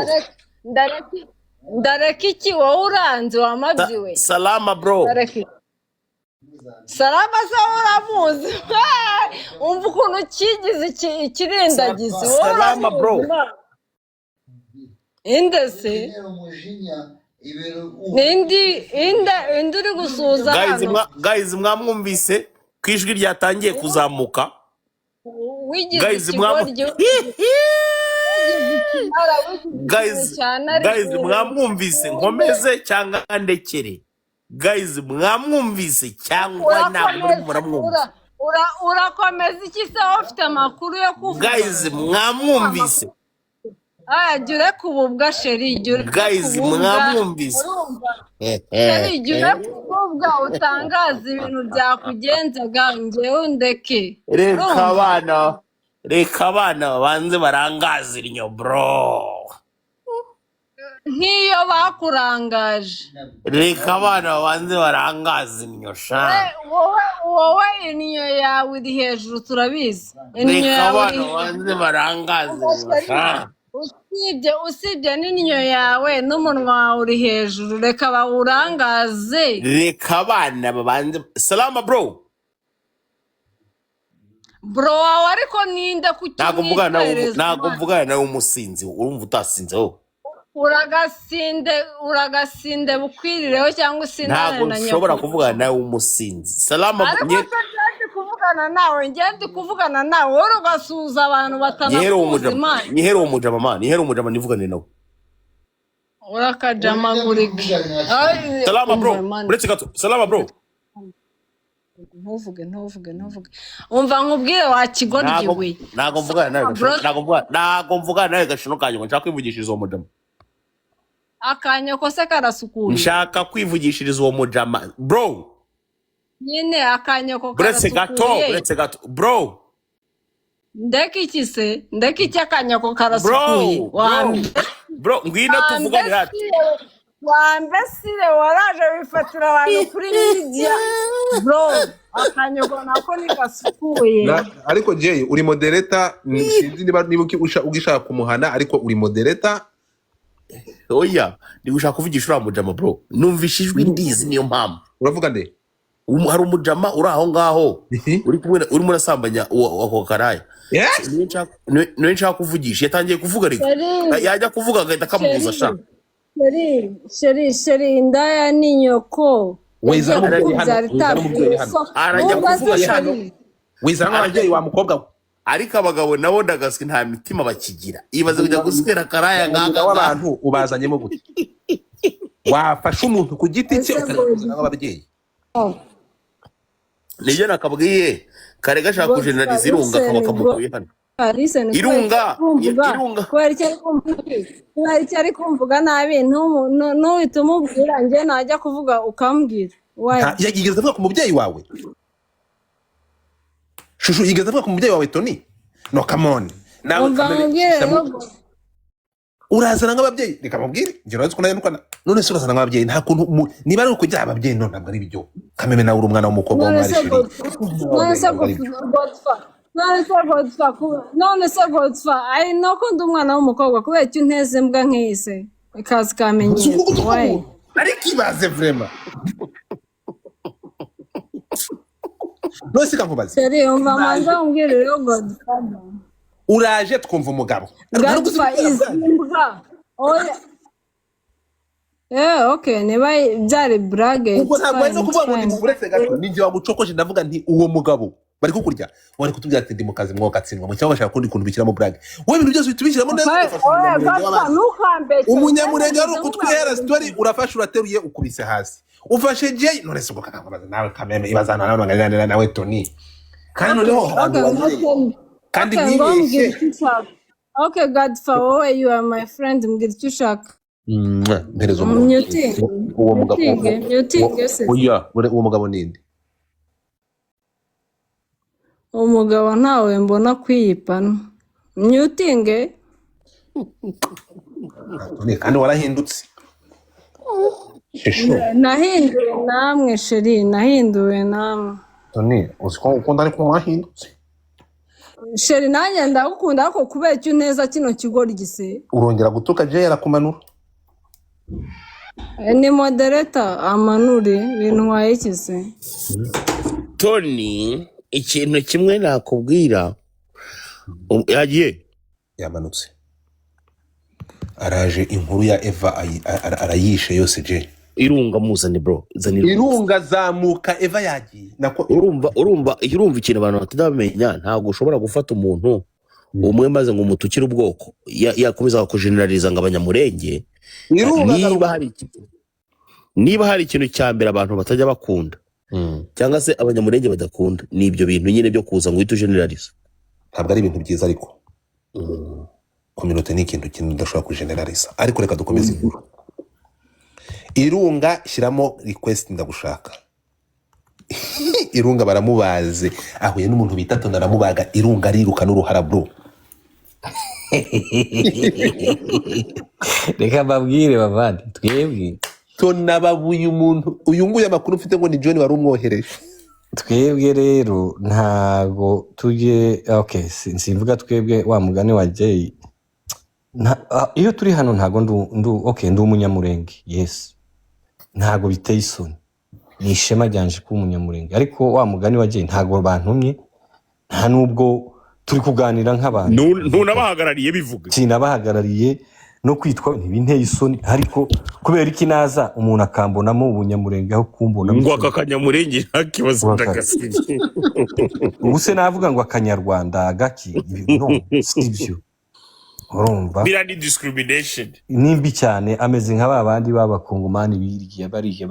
Ndareka iki? Wowe uranzi wamabyi we. Salama bro. Ndareka iki? Salama se wowe uramuzi? Umva ukuntu kigize ikirindagizi wowe. Salama bro. Uramuzi ma? Inde se nindi? Inde, inde uri gusuhuza Guys, hano? Guys, mwamwumvise ko ijwi ryatangiye kuzamuka? Wigize Guys, mwamu ikigoryi, wigize ikimara, wigize ikintu Guys, cyane. guys, mwamwumvise? Nkomeze cyangwa ndekere? Guys, mwamwumvise cyangwa ntabwo muri muramwumva? Urakomeza iki se? Wowe ufite amakuru yo kuvuga? Guys, mwamwumvise? Aya, jya ureka ububwa chéri, jya ureka Guys, ububwa. mwamwumvise? Urumva chéri, jya ureka ububwa, utangaza ibintu byakugenzaga, njyewe ndeke. Reka. Urumva? Abana, reka abana babanze barangaze iryo bro. Nk'iyo bakurangaje. Reka abana babanze barangaze iryo sha. Wowe inyo yawe iri hejuru, turabizi, inyo Reka yawe abana iri hejuru. babanze barangaze iryo sha. Usibye n'inyo yawe n'umunwa wawe uri hejuru, reka bawurangaze. Reka abana babanze. Salama bro. Bro wawe ariko ninde? Kuki Ntabwo mvugana nawe. mwitwereza? Ntabwo mvugana nawe umusinzi. Urumva utasinze wowe? Uragasinde, uragasinde bukwirireho cyangwa usindane Ntabwo na nshobora nyoko. kuvugana nawe umusinzi. Salama. Ariko se ndi kuvugana nawe, njye ndi kuvugana nawe, wowe ugasuhuza abantu Nyihere uwo batanakuzi. mujama. Imana. Nyihere uwo mujama man, nyihere uwo mujama nivugane nawe. Urakajamagurika. Ay, Salama bro. umva man. Uretse gato. Salama bro. Ntuvuge, ntuvuge, ntuvuge. Umva nkubwire wa kigoryi Ntabwo we. ntabwo mvugana nawe. Bro. Ntabwo mvugana nawe gashino kanjye ngo nshaka kwivugishiriza uwo mujama. Akanyoko se karasukuye? Nshaka kwivugishiriza uwo mujama bro. Nyine akanyoko Buretse gato. karasukuye. Buretse gato bro. Ndeka iki se? Ndeka iki? Akanyoko Bro. karasukuye. Bro. Wambe Bro, ngwino tuvugane hano. Wambesire, waraje wifatira abantu kuri media bro, akanyoko nako ntigasukuye. Ariko Jay, uri moderator, sinzi niba ugishaka kumuhana, ariko uri moderator. Oya, ndi gushaka kuvugisha uriya mujama bro, numvishe ijwi ndizi, niyo mpamvu. Uravuga nde? Hari umujama uri aho ngaho uri kumwe urimo urasambanya ako karaya. Yes? Niwe nshaka kuvugisha. Yatangiye kuvuga reka. Chéri. Yajya kuvuga agahita akamubuza sha. Chéri, chéri, chéri, indaya ni nyoko. Wizana yagiye umubyeyi hano, kukubyara wizana umubyeyi itabwiye hano. so. Arajya Numva kuvuga se sha. chéri. Wizana nk'ababyeyi wa mukobwa we. Ariko abagabo nabo ndagaswi, nta mitima bakigira. Ibaze kujya guswera karaya Umwuga nk'aka. w'abantu ubazanyemo gute? Wafashe umuntu ku giti cye Ese ukajya kuzana nk'ababyeyi. Nibyo nakabwiye kare, gashaka kujeneraliza irunga kaba kamukuye hano. Listen, Irunga, kumvuga irunga. Kubera icyo ari kumvuga nabi, ntuhite umubwira, njye najya kuvuga ukambwira. Why? Yigeze avuga ku mubyeyi wawe shushu? Yigeze avuga ku mubyeyi wawe Tony? No, come on nawe. Umva Kamere, nkubwire rero. Urazana nk'ababyeyi, reka mubwire, njye urazi ko nawe nukana. None se urazana nk'ababyeyi? Nta kuntu niba ari ukugira ababyeyi, no, ntabwo ari byo. Kameme, nawe uri umwana w'umukobwa None w'umwari se chéri. None se Godfa, none se Godfa, none se Godfa, ari no ndi umwana w'umukobwa, kubera icyo unteze imbwa nk'iyi se ikaza ikamenyera? Why? Ariko ibaze vraiment, none se kankubaze. Chéri, umva manza umbwire rero Godfather. Uraje twumva umugabo. Ntabwo uzi Godfa, gutwara izi bwanyu. mbwa, oya. Okay, niba byari blague, Ubwo it's ntabwo ari fine, no it's kuvuga ngo fine. ndi uretse gato ninjye wagucokoje, ndavuga nti uwo mugabo bari kukurya, wari kutubwira ati ndi mu kazi, mwogatsindwa mu cyangwa ugashaka ukundi kuntu bishyiramo blague. Wowe ibintu byose uhita ubishyiramo neza. Ugafasha Oya, umunyamurenge Godfa, w'abandi. ntukambeshye. Umunyamurenge wari Njye ukutwihera nkubaza. story, urafashe urateruye ukubise hasi, ufashe Jay. None se ubwo kakakubaza nawe kameme, ibaza nawe nawe nawe Tony, kandi noneho abantu Okay, bazi okay. kandi Okay, ngo mwibeshye. mbwira icyo ushaka. Okay, Godfa, wowe you are my friend, mbwira icyo ushaka. Mwah, mpereza umurongo. Mutinge. Uwo mugabo Mutinge, mutinge se. Oya, uwo mugabo ninde? Umugabo ntawe mbona kwiyipana. Mutinge. Tony, kandi warahindutse shisho. Nahinduwe namwe, chéri, nahinduwe namwe. Tony, uzi ko ukunda ariko warahindutse. Chéri, nanjye ndagukunda, ariko kubera icyo uneza kino kigoryi se? Urongera gutuka Jay arakumanura. Ni moderator amanure, bintwaye iki se? Tony, ikintu kimwe nakubwira, yagiye. Yamanutse, araje. Inkuru ya Eva arayishe yose, Jay. Irunga muzane, bro, zana Irunga. Irunga zamuka, Eva yagiye nako. Urumva ikintu abantu batazamenya, ntabwo ushobora gufata umuntu umwe maze ngo umutukire ubwoko, yakomeza kujeneraliza ngo Abanyamurenge. Irunga. Niba hari ikintu cya mbere abantu batajya bakunda cyangwa se Abanyamurenge badakunda, ni ibyo bintu nyine byo kuza ngo uhite ujeneraliza. Ntabwo ari ibintu byiza, ariko communauté ni ikintu kintu udashobora kujeneraliza. Ariko reka dukomeze inkuru. Irunga, shyiramo request, ndagushaka. Irunga baramubaze, ahuye n'umuntu bita Tony, aramubaga. Irunga ariruka n'uruhara, bro. Reka mbabwire bavandi, twebwe Tony ababuye umuntu uyu nguyu, amakuru mfite ngo ni John wari umwohereje. Twebwe rero ntago tujye, okay, simvuga twebwe, wa mugani wa Jay. Iyo turi hano ntago ndu, okay, ndi Umunyamurenge, yes, ntago biteye isoni, ni ishema ryanje kuba Umunyamurenge, ariko wa mugani wa Jay ntago bantumye, nta nubwo turi kuganira nk'abantu. Ntunabahagarariye, bivuga. Sinabahagarariye, no kwitwa ntibinteye isoni, ariko kubera iki naza umuntu akambonamo Ubunyamurenge aho kumbonamo Ngo aka Kanyamurenge ntakibazo. Ndagasiye. Ubu se navuga ngo Akanyarwanda gaki? No, sibyo, urumva? Biriya ni discrimination. Ni mbi cyane, ameze nka ba bandi b'Abakongomani biriye bariye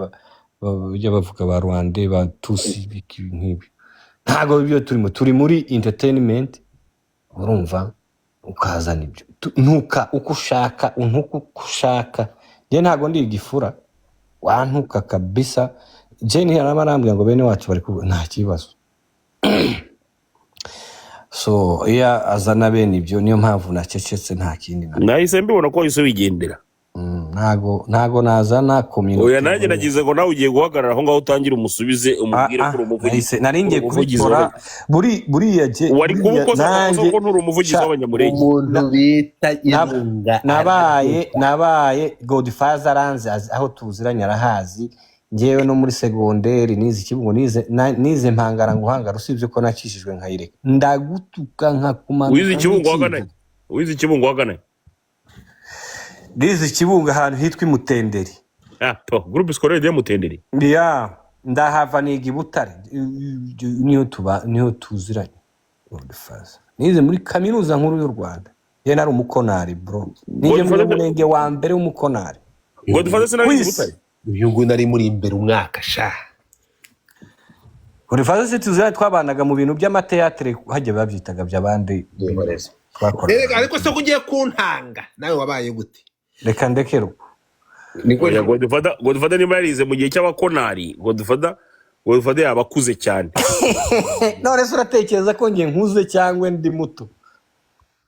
bajya bavuga ba Rwande ba Tusi ibiki nk'ibyo. Ntabwo ibyo turimo, turi muri entertainment, urumva? Ukazana ibyo ntuka uko ushaka, untuka uko ushaka, njye ntabwo ndi igifura, wantuka kabisa. Jane yaraba arambwira ngo bene wacu bari kuvuga, nta kibazo. So iyo azana bene ibyo, niyo mpamvu nacecetse, nta kindi na Nahise mbibona ko wahise wigendera. Ntago nazana community. Oya, nanjye nagize ngo nawe ugiye guhagarara aho ngaho utangire umusubize, umubwire ko uri umuvugizi Nari ngiye uri umuvugizi kubikora buriya je Wari kuba buriya ukoze amakosa nanjye kuko nturi umuvugizi sha w'Abanyamurenge. Umuntu bita Irunga nabaye arabyuka. Nabaye Godfather aranze, aho tuziranye arahazi. Njyewe no muri segonderi nize Ikibungo, nize nize mpangara nguhangara, usibye ko nakishijwe nkayireka, ndagutuka nkakumanuka. Wize Ikibungo? Nk'ikivu. Waganaye, wize Ikibungo waganaye? Nize Ikibungo ahantu hitwa Imutenderi. Ah, to groupe scolaire de Mutenderi. Ya, ndahava niga i Butare, niho tuba, niho tuziranye. Godfather nize muri Kaminuza Nkuru y'u Rwanda, njye nari umukonari, bro, ninjye Godfather Munyamurenge wa mbere w'umukonari Godfather ku sinabizi isi. Butare. Uyu nguyu nari muri imbere umwaka sha. Godfather se tuziranye, twabanaga mu bintu by'amateatire, hajya babyitaga by'abandi Erega, twakoranaga. Ariko se ko ugiye kuntanga nawe wabaye gute? Reka ndekere uko. Niko. Oya, Godfather niba yarize mu gihe cy'abakonari, Godfather yaba akuze cyane. None se uratekereza ko njye nkuze cyangwa ndi muto?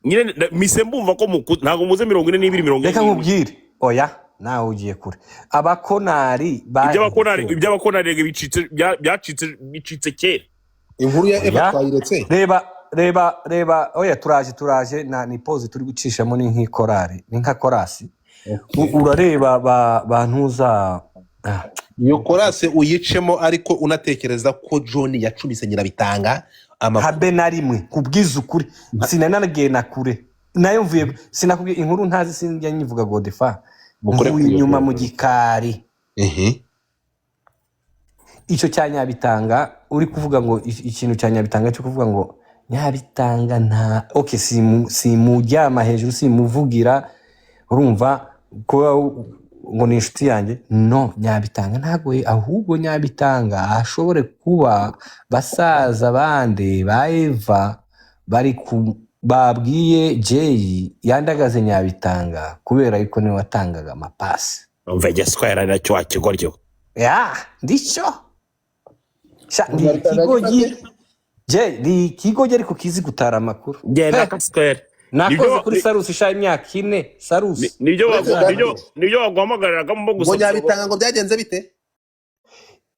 Nyine mise mbumva ko ntabwo muze 42, 40 Reka n'imwe. nkubwire, oya, nawe ugiye kure, abakonari Iby'abakonari bagiye. Iby'abakonari rega bicitse, byacitse, bicitse kera. Inkuru ya Eva Oya. twayiretse. Reba, reba, reba, oya, turaje, turaje, na ni pause turi gucishamo, ni nk'ikorari, ni nka korasi. Urareba ba bantuza Iyo korase uyicemo, ariko unatekereza ko John yacumise Nyirabitanga amakuru. Habe na rimwe, kubwiza ukuri, sinananagiye na kure nayo mvuye, sinakubwiye inkuru ntazi, sinjya nyivuga. Godefa Mukore Mvuye kuri iyo inyuma mu video. gikari. Icyo cya Nyabitanga uri kuvuga ngo ikintu cya Nyabitanga cyo kuvuga ngo Nyabitanga nta, okay, simuryama hejuru, simuvugira, urumva kuba ngo ni inshuti yanjye. No Nyabitanga ntabwo, ahubwo Nyabitanga ashobore kuba basaza bande ba Eva bari ku babwiye Jay yandagaze Nyabitanga kubera yuko niwe watangaga amapasi. Umva, giswahili nacyo wakigoryo. Ya ndicyo. Sha, ndi Nyabitanga ikigoryi. gifate. Jay, ndi ikigoryi ariko kizi gutara amakuru. Genda kaswahili. Nakoze Nibyo. kuri Sarusi sha imyaka 4 Sarusi. Nibyo. Uretse gato. Nibyo baguhamagariraga Ngo gusa. Nyabitanga ngo byagenze bite?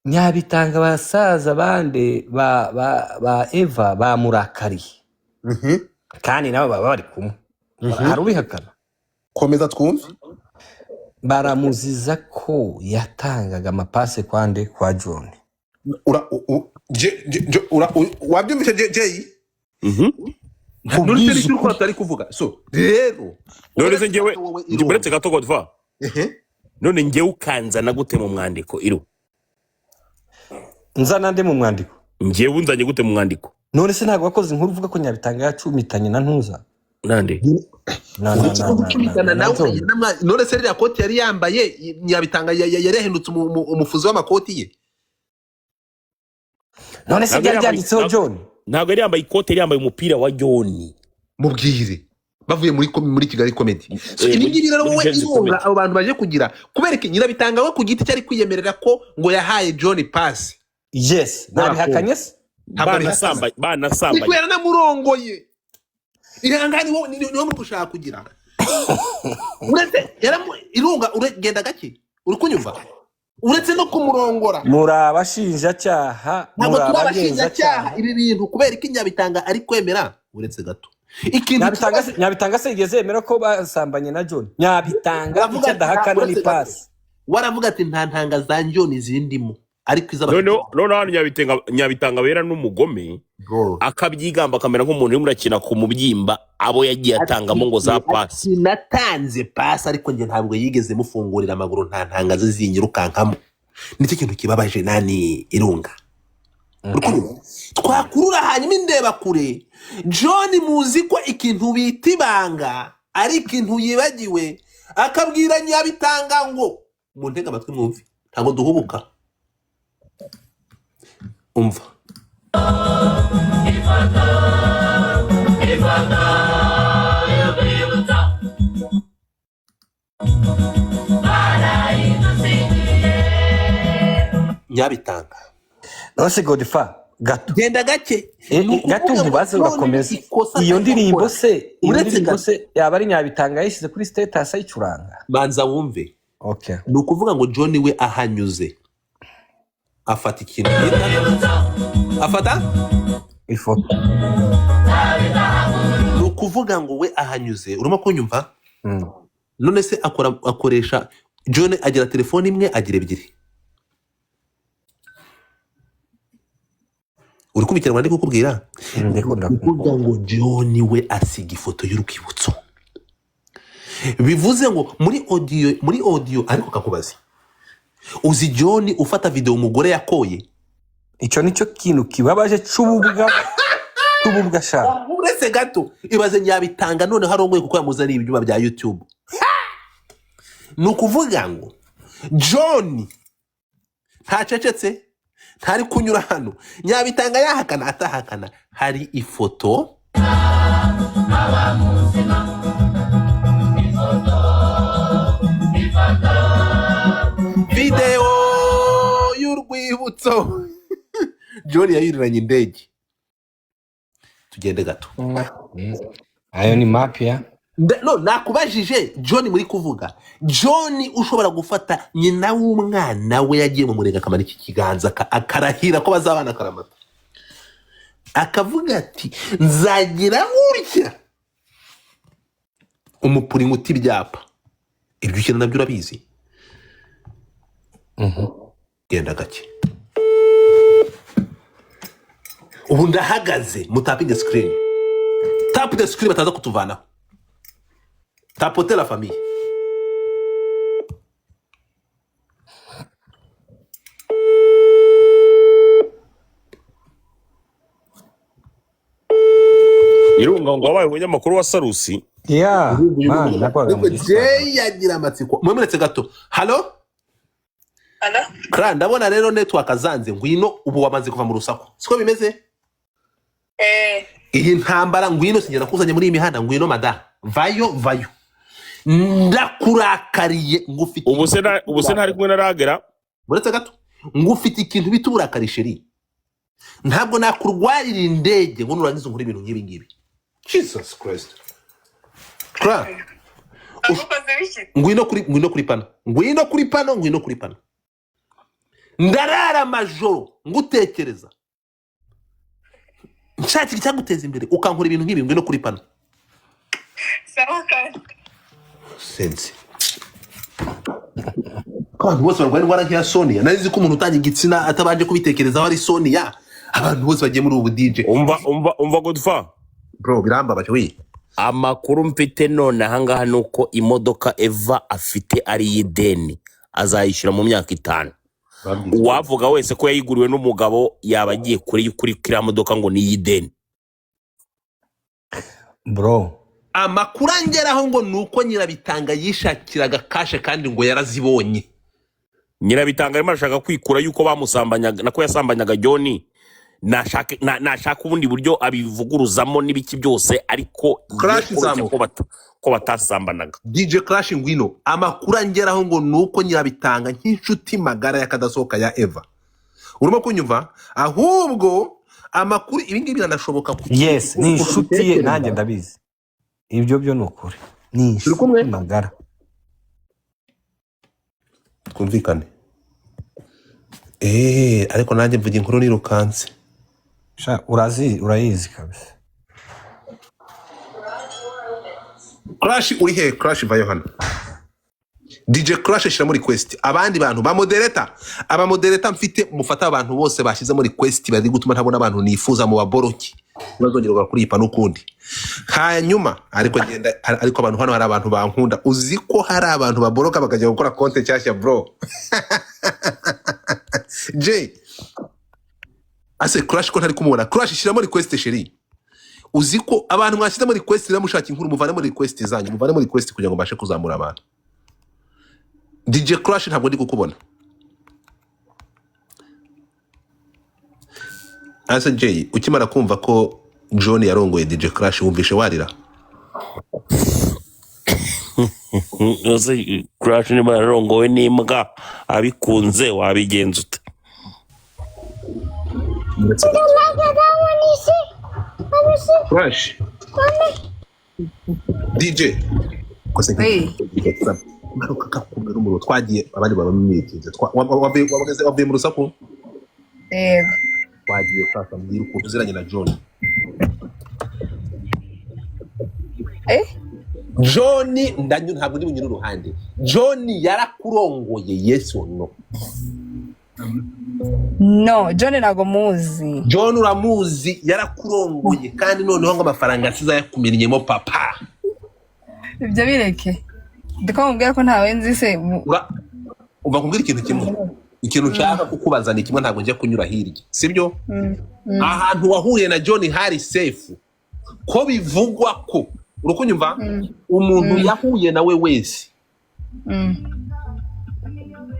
Nyabitanga basaza bande ba Eva bamurakariye. Kandi nabo baba bari kumwe. Hari ubihakana? Komeza twumve. Baramuziza ko yatangaga amapase kwande kwa John. Ura wabyumvise, Jay? Mhm. None se Kubwiza nicyo ukuri. atari kuvuga? So rero None se njyewe wowe njye uretse gato, Godfa. None njyewe ukanzana gute mu mwandiko iru? Nzana nde mu mwandiko? Njyewe unzanye gute mu mwandiko? None se ntabwo wakoze inkuru uvuga ko Nyabitanga yacumitanye na ntuza? Nande? Na na Uretse na ko na na gucumitana na nawe John. None se ririya koti yari yambaye, Nyabitanga yari yahindutse umufuzi w'amakoti ye? None se Ntabwo byari yari yambaye byanditseho John? Ntabwo yari yambaye ikote, yari yambaye umupira wa John. Mubwire bavuye muri Kigali Comedy. So ibi ngibi rero muri wowe Gen Z irunga Comedy. abo bantu baje kugira kubereka Nyirabitanga we ku giti cye ari kwiyemerera ko ngo yahaye John pass. Yes, nabihakanye se? Ntabwo abihakana. Banasamba Niko banasambanye. yaranamurongoye. Ihangane, wowe niwo muri gushaka kugira uretse irunga uragenda gake, uri kunyumva? Uretse no kumurongora. Muri abashinjacyaha. Ntabwo Muri turi abashinjacyaha. abagenzacyaha. Ibi bintu kubera ko Nyabitanga ari kwemera, uretse gato, ikintu Nyabitanga se, Nyabitanga se yigeze yemera ko basambanye na John? Nyabitanga Aravuga icyo ati adahakana ni uretse gato. pasi. Waravuga ati nta ntanga za John zindimo, ariko iz'abafite. Noneho hano Nyabitanga bera n'umugome. Bro. Akabyigamba, akamera nk'umuntu urimo urakina ku mubyimba abo yagiye atangamo ngo za pasi. Ati natanze pasi, ariko njye ntabwo yigeze mufungurira amaguru, nta ntanga ze zinyirukankamo. Nicyo kintu kibabaje nani irunga. Uri kumva? Twakurura hanyuma indeba kure. John muzi ko ikintu bita ibanga ari ikintu yibagiwe, akabwira Nyabitanga ngo muntege amatwi mwumve, ntabwo duhubuka. Umva. Ifoto y'urwibutso barayidusigiye. Nyabitanga. None se Godfa, gato. Genda gake. Ni Gato ukuvuga ngo nkubaze, John urakomeza. ikosa Iyo ajya ndirimbo akora se, iyo uretse ndirimbo gato. se yaba ari Nyabitanga yayishyize kuri status ayicuranga? Banza wumve. Okay. Ni ukuvuga ngo John we ahanyuze afata ikintu bita afata ifoto. Ni ukuvuga ngo we ahanyuze, urimo kunyumva? Mm. None se akora akoresha, John agira telefone imwe, agira ebyiri? Uri kumva ikinyarwanda ndi kukubwira? Ndikunda. Kuvuga ngo John we asiga ifoto y'urwibutso, bivuze ngo muri audio. Ariko kakubaza, uzi John ufata video umugore yakoye? Icyo nicyo kintu kibabaje c'ububwa sha. Uretse gato, ibaze Nyabitanga noneho arongoye kuko yamuzaniye ibyuma bya YouTube. Ni ukuvuga ngo John ntacecetse, ntari kunyura hano. Nyabitanga yahakana atahakana, hari ifoto. Aba muzima, ifoto. Videwo y'urwibutso John yayiriranye indege. Tugende gato. Ayo ni mapya. No, nakubajije John muri kuvuga, John ushobora gufata nyina w'umwana we yagiye mu murenge akamanika ikiganza akarahira ko bazabana akaramata, akavuga ati nzagira gutya umupuri nkuta ibyapa. Ibyo ukina nabyo urabizi. Genda gake. Ubu ndahagaze, mutapinge screen, tap the screen, bataza kutuvanaho. Tapote la famille. Irunga ngo wabaye umunyamakuru wa Sarusi. Yeah man, nakoraga mu Ariko Giswahili. Jay yagira amatsiko. Mwemeretse gato. Halo? Halo? Kra, ndabona rero network zanze. Ngwino, ubu wamaze kuva mu rusaku, siko bimeze? Eh. Iyi ntambara, ngwino, singenda kuzanye muri iyi mihanda. Ngwino mada, vayo vayo, ndakurakariye, ngufite Ubu se ubu se ntari kumwe na Ragera? Uretse gato, ngufite ikintu bita uburakari, chérie. Ntabwo nakurwarira indege ngo nurangiza unkore ibintu nk'ibi ngibi. Jesus Christ! Kra, Agukoze biki? Ngwino kuri pano, ngwino kuri pano, ngwino kuri pano. Ndarara amajoro ngutekereza, nshakira icyaguteza imbere, ukankora ibintu nk'ibi. Ngwino kuri pano. Sawa kandi. Sense ko abantu bose barwaye indwara nk'iya Sonia. Nari nzi ko umuntu utanga igitsina atabanje kubitekerezaho ari Sonia. Abantu bose bagiye muri ubu DJ. Umva, umva, umva, Godfa. Bro, birambabaje we. Amakuru mfite none ahangaha ni uko imodoka Eva afite ari iy'ideni, azayishyura mu myaka 5. Uwavuga wese ko yayiguriwe n'umugabo yaba agiye kure y'ukuri. Kiriya modoka ngo ni iy'ideni. Bro. Amakuru angeraho ngo ni uko Nyirabitanga yishakiraga cash kandi ngo yarazibonye. Nyirabitanga arimo arashaka kwikura yuko bamusambanyaga, nako yasambanyaga John. Nashaka ubundi buryo abivuguruzamo n'ibiki byose, ariko ye Crash koroshya zamuka. ko batasambanaga. DJ Crash, ngwino. Amakuru angeraho ngo ni uko Nyirabitanga nk'inshuti magara y'akadasohoka ya Eva, urimo kunyumva? Ahubwo amakuru, ibi ngibi biranashoboka Yes, ni ukuntu inshuti ye. ubitekereza. Nanjye ndabizi, ibyo byo ni ukuri, ni Turi inshuti kumwe magara. Twumvikane. Ariko nanjye mvuga inkuru nirukanse. Sha, urazi, urayizi kabisa. Crash, uri he? Crash, vayo hano. DJ Crash, shyiramo request. Abandi bantu ba moderator, aba moderator mfite, mufata abantu bose bashyizemo request bari gutuma ntabona abantu nifuza mu baboroki, ntibazongera kuri iyi pano ukundi. Hanyuma ariko genda, ariko abantu hano, hari abantu bankunda. Uzi ko hari abantu baboroka bakajya gukora konte nshyashya, bro? J ase Crash ko ntari kumubona. Crash, shyiramo request, chérie. Uzi ko abantu mwashyizemo request rero mushaka inkuru, muvanemo request zanyu, muvanemo request kugira ngo mbashe kuzamura abantu. DJ Crash, ntabwo ndi kukubona. Ase Jay, ukimara kumva ko John yarongoye DJ Crash, wumvishe warira? Ese Crash niba yarongowe n'imbwa abikunze, wabigenza ute? Uretse gato. Crash, DJ kose. Oui. Ngaruka kakumira umuriro, twagiye, abandi baba mwitinze. Wavuye mu rusaku? Yego. Twagiye sasa, mbwira ukuntu uziranye na John. Eh? John, ndanyu ntabwo ndi bunyure uruhande. John yarakurongoye, yes or no? No, John ntago muzi. John uramuzi, yarakurongoye, kandi noneho ngo amafaranga asize ayakumennyemo papa. Ibyo bireke. Ndiko mubwira ko ntawe nzi se. Umva nkubwire ikintu kimwe. Ikintu nshaka kukubaza ni kimwe, ntabwo njya kunyura hirya, sibyo? Ahantu wahuriye na John hari safe? Ko bivugwa ko, urukunyumva, umuntu yahuye nawe wese,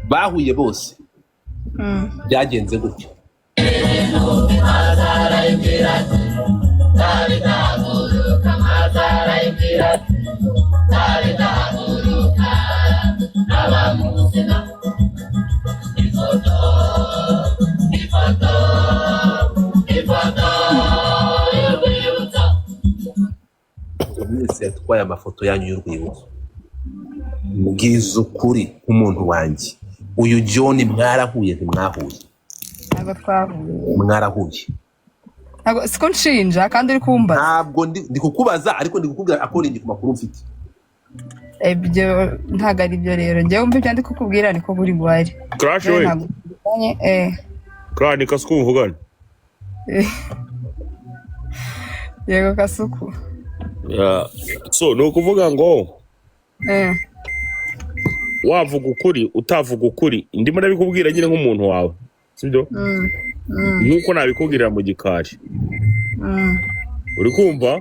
bahuye bose, byagenze gutyo. Mwese yatwaye amafoto yanyu y'urwibutso. Mbwiza ukuri nk'umuntu wanjye, uyu John mwarahuye, ntimwahuye? Ntabwo twahuye. Mwarahuye? Ntabwo siko nshinja kandi uri kumbaza. Ntabwo ndi kukubaza, ariko ndi kukubwira according ku makuru mfite. Ibyo ntabwo ari byo rero. Njyewe wumva ibyo ndi kukubwira niko buri buhari. Crash Rero we. ntabwo tuvuganye, eh. Crash, ni Kasuku muvugana. Yego, Kasuku. Yeah. So ni ukuvuga ngo wavuga ukuri, utavuga ukuri, ndimo ndabikubwira nyine nk'umuntu wawe, sibyo? Nk'uko nabikubwirira mu gikari. Uri kumva?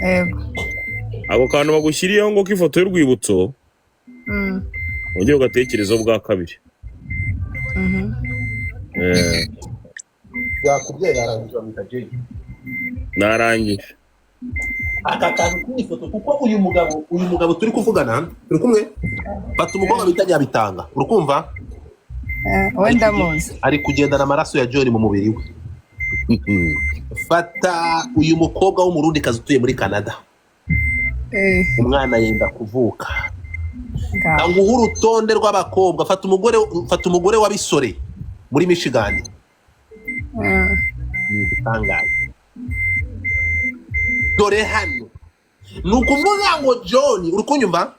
Yego. Ako kantu bagushyiriyeho ngo k'ifoto y'urwibutso, wongere ugatekerezaho bwa kabiri. Yakubwiye yarangije, bamwita Jay. Narangije. Aka kantu k'iyi foto, kuko uyu mugabo turi kuvugana, turi kumwe, fata umukobwa bita Nyabitanga, urukumva? We ndamuzi. Ari kugendana amaraso ya John mu mubiri we. Fata uyu mukobwa w'Umurundikazi utuye muri Canada, umwana yenda kuvuka. Ngaho. Nguha urutonde rw'abakobwa. Fata umugore wa Bisore muri Michigan. Ni igitangaza. Dore hano ni ukuvuga ngo John, uri kunyumva?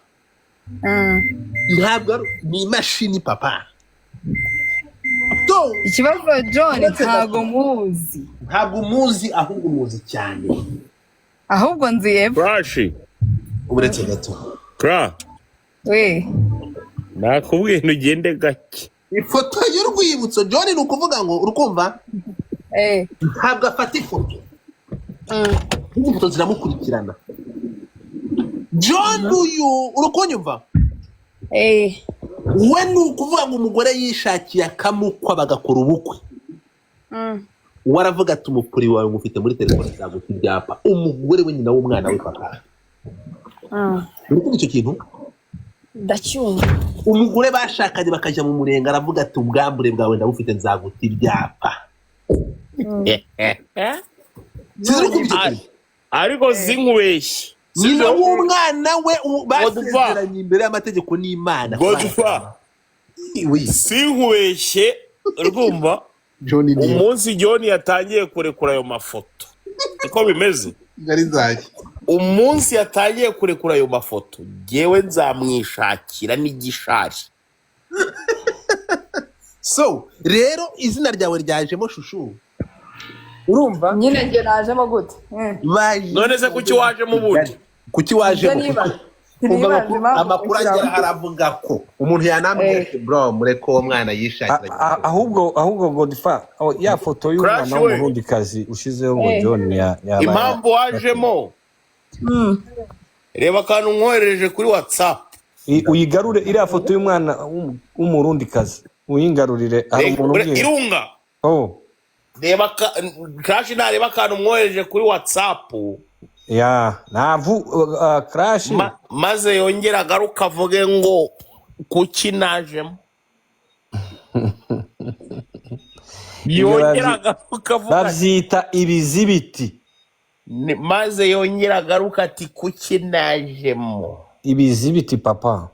Ntabwo ni imashini, papa. So, Ikibazo, John Uretse ntago muzi. Ntabwo umuzi, ahubwo umuzi cyane. Ahubwo nzi Eva. Crash. Uretse gato. Kra. We. Nakubwiye ntugende gake. Ifoto y'urwibutso, John, ni ukuvuga ngo, urukumva, ntabwo afata ifoto. Ifoto ziramukurikirana. John uyu, uri kunyumva? We ni ukuvuga ngo umugore yishakiye akamukwa, bagakora ubukwe. We aravuga ati: "Umupuri wawe ngufite muri telefone, zaguta ibyapa." Umugore we, nyina w'umwana we, papa. Uri kumva icyo kintu? Ndacyumva. Umugore bashakanye bakajya mu murenge, aravuga ati: "Ubwambure bwawe ndabufite, nzaguta ibyapa." Sinzi uri kumva icyo kintu. Ariko sinkubeshye. Nyina w'umwana we Godfa. basezeranye imbere y'amategeko n'Imana. Godfa. Oui. Sinkubeshye, urumva? John ni Umunsi John yatangiye kurekura ayo mafoto, niko bimeze. Kigali nzajya. Umunsi yatangiye kurekura ayo mafoto, jyewe nzamwishakira n'igishari. So rero izina ryawe ryajemo, shushu, urumva? Nyine njye najemo gute? Baje. None se kuki wajemo ubundi? Kuki wajemo? Ibyo nibaza. Umva, Sinibaza impamvu amakuru gushyiramo. agera haravuga ko umuntu yanambwira ati: "Bro, mureke uwo mwana yishakira." Ahubwo Godfa, oh, ya foto y'umwana Crash we. w'Umurundikazi ushizeho ngo John yaba Impamvu wajemo, reba akantu nkoherereje kuri WhatsApp. Uyigarure iriya foto y'umwana w'Umurundikazi, uyingarurire, hari umuntu ubwiye. Irunga. Oh. Reba Crash, nareba akantu mwohereje kuri WhatsApp. Ya navu Crash. Maze yongere agaruke avuge ngo kuki najemo. Ibyo Yongere agaruke avuga ati, babyita ibizibiti. Maze yongere agaruke ati: "Kuki najemo?" Ibizibiti, papa.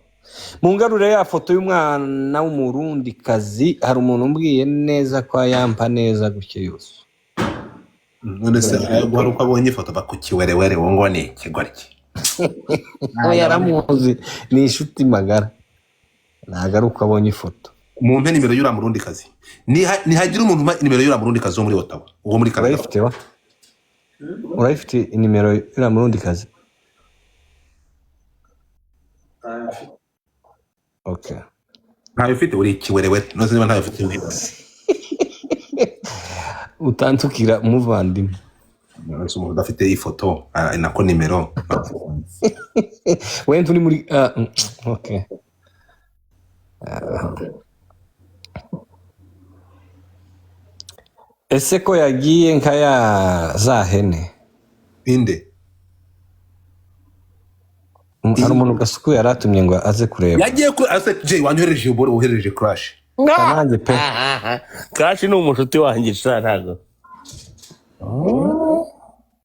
Mungarure ya foto y'umwana w'Umurundikazi, hari umuntu umbwiye neza ko ayampa neza gutya yose. None se hari uko abonye ifoto bakukiwerewere, wo ngo ni ikigoryi? We yaramuzi, ni inshuti magara, ntabwo ari uko abonye ifoto. Mumpe nimero y'uriya Murundi kazi. Nihagira umuntu umpa nimero y'uriya Murundi kazi wo muri Ottawa, uwo muri Canada. Urayifite wa? Urayifite inimero y'uriya Murundikazi? Okay. Ntayo ufite, uri ikiwerewere. None se niba ntayo ufite, Utantukira umuvandimwe. none se umuntu udafite ifoto, nako nimero? Wenda uri muri okay. Ese ko yagiye nka ya za hene? Inde? Hari umuntu Gasuku yari atumye ngo aze kureba. Yagiye kuri ase Jay wanyohereje, ubwo wohereje Crash. Nanjye pe. Crash ni umushuti wanjye sha, ntago.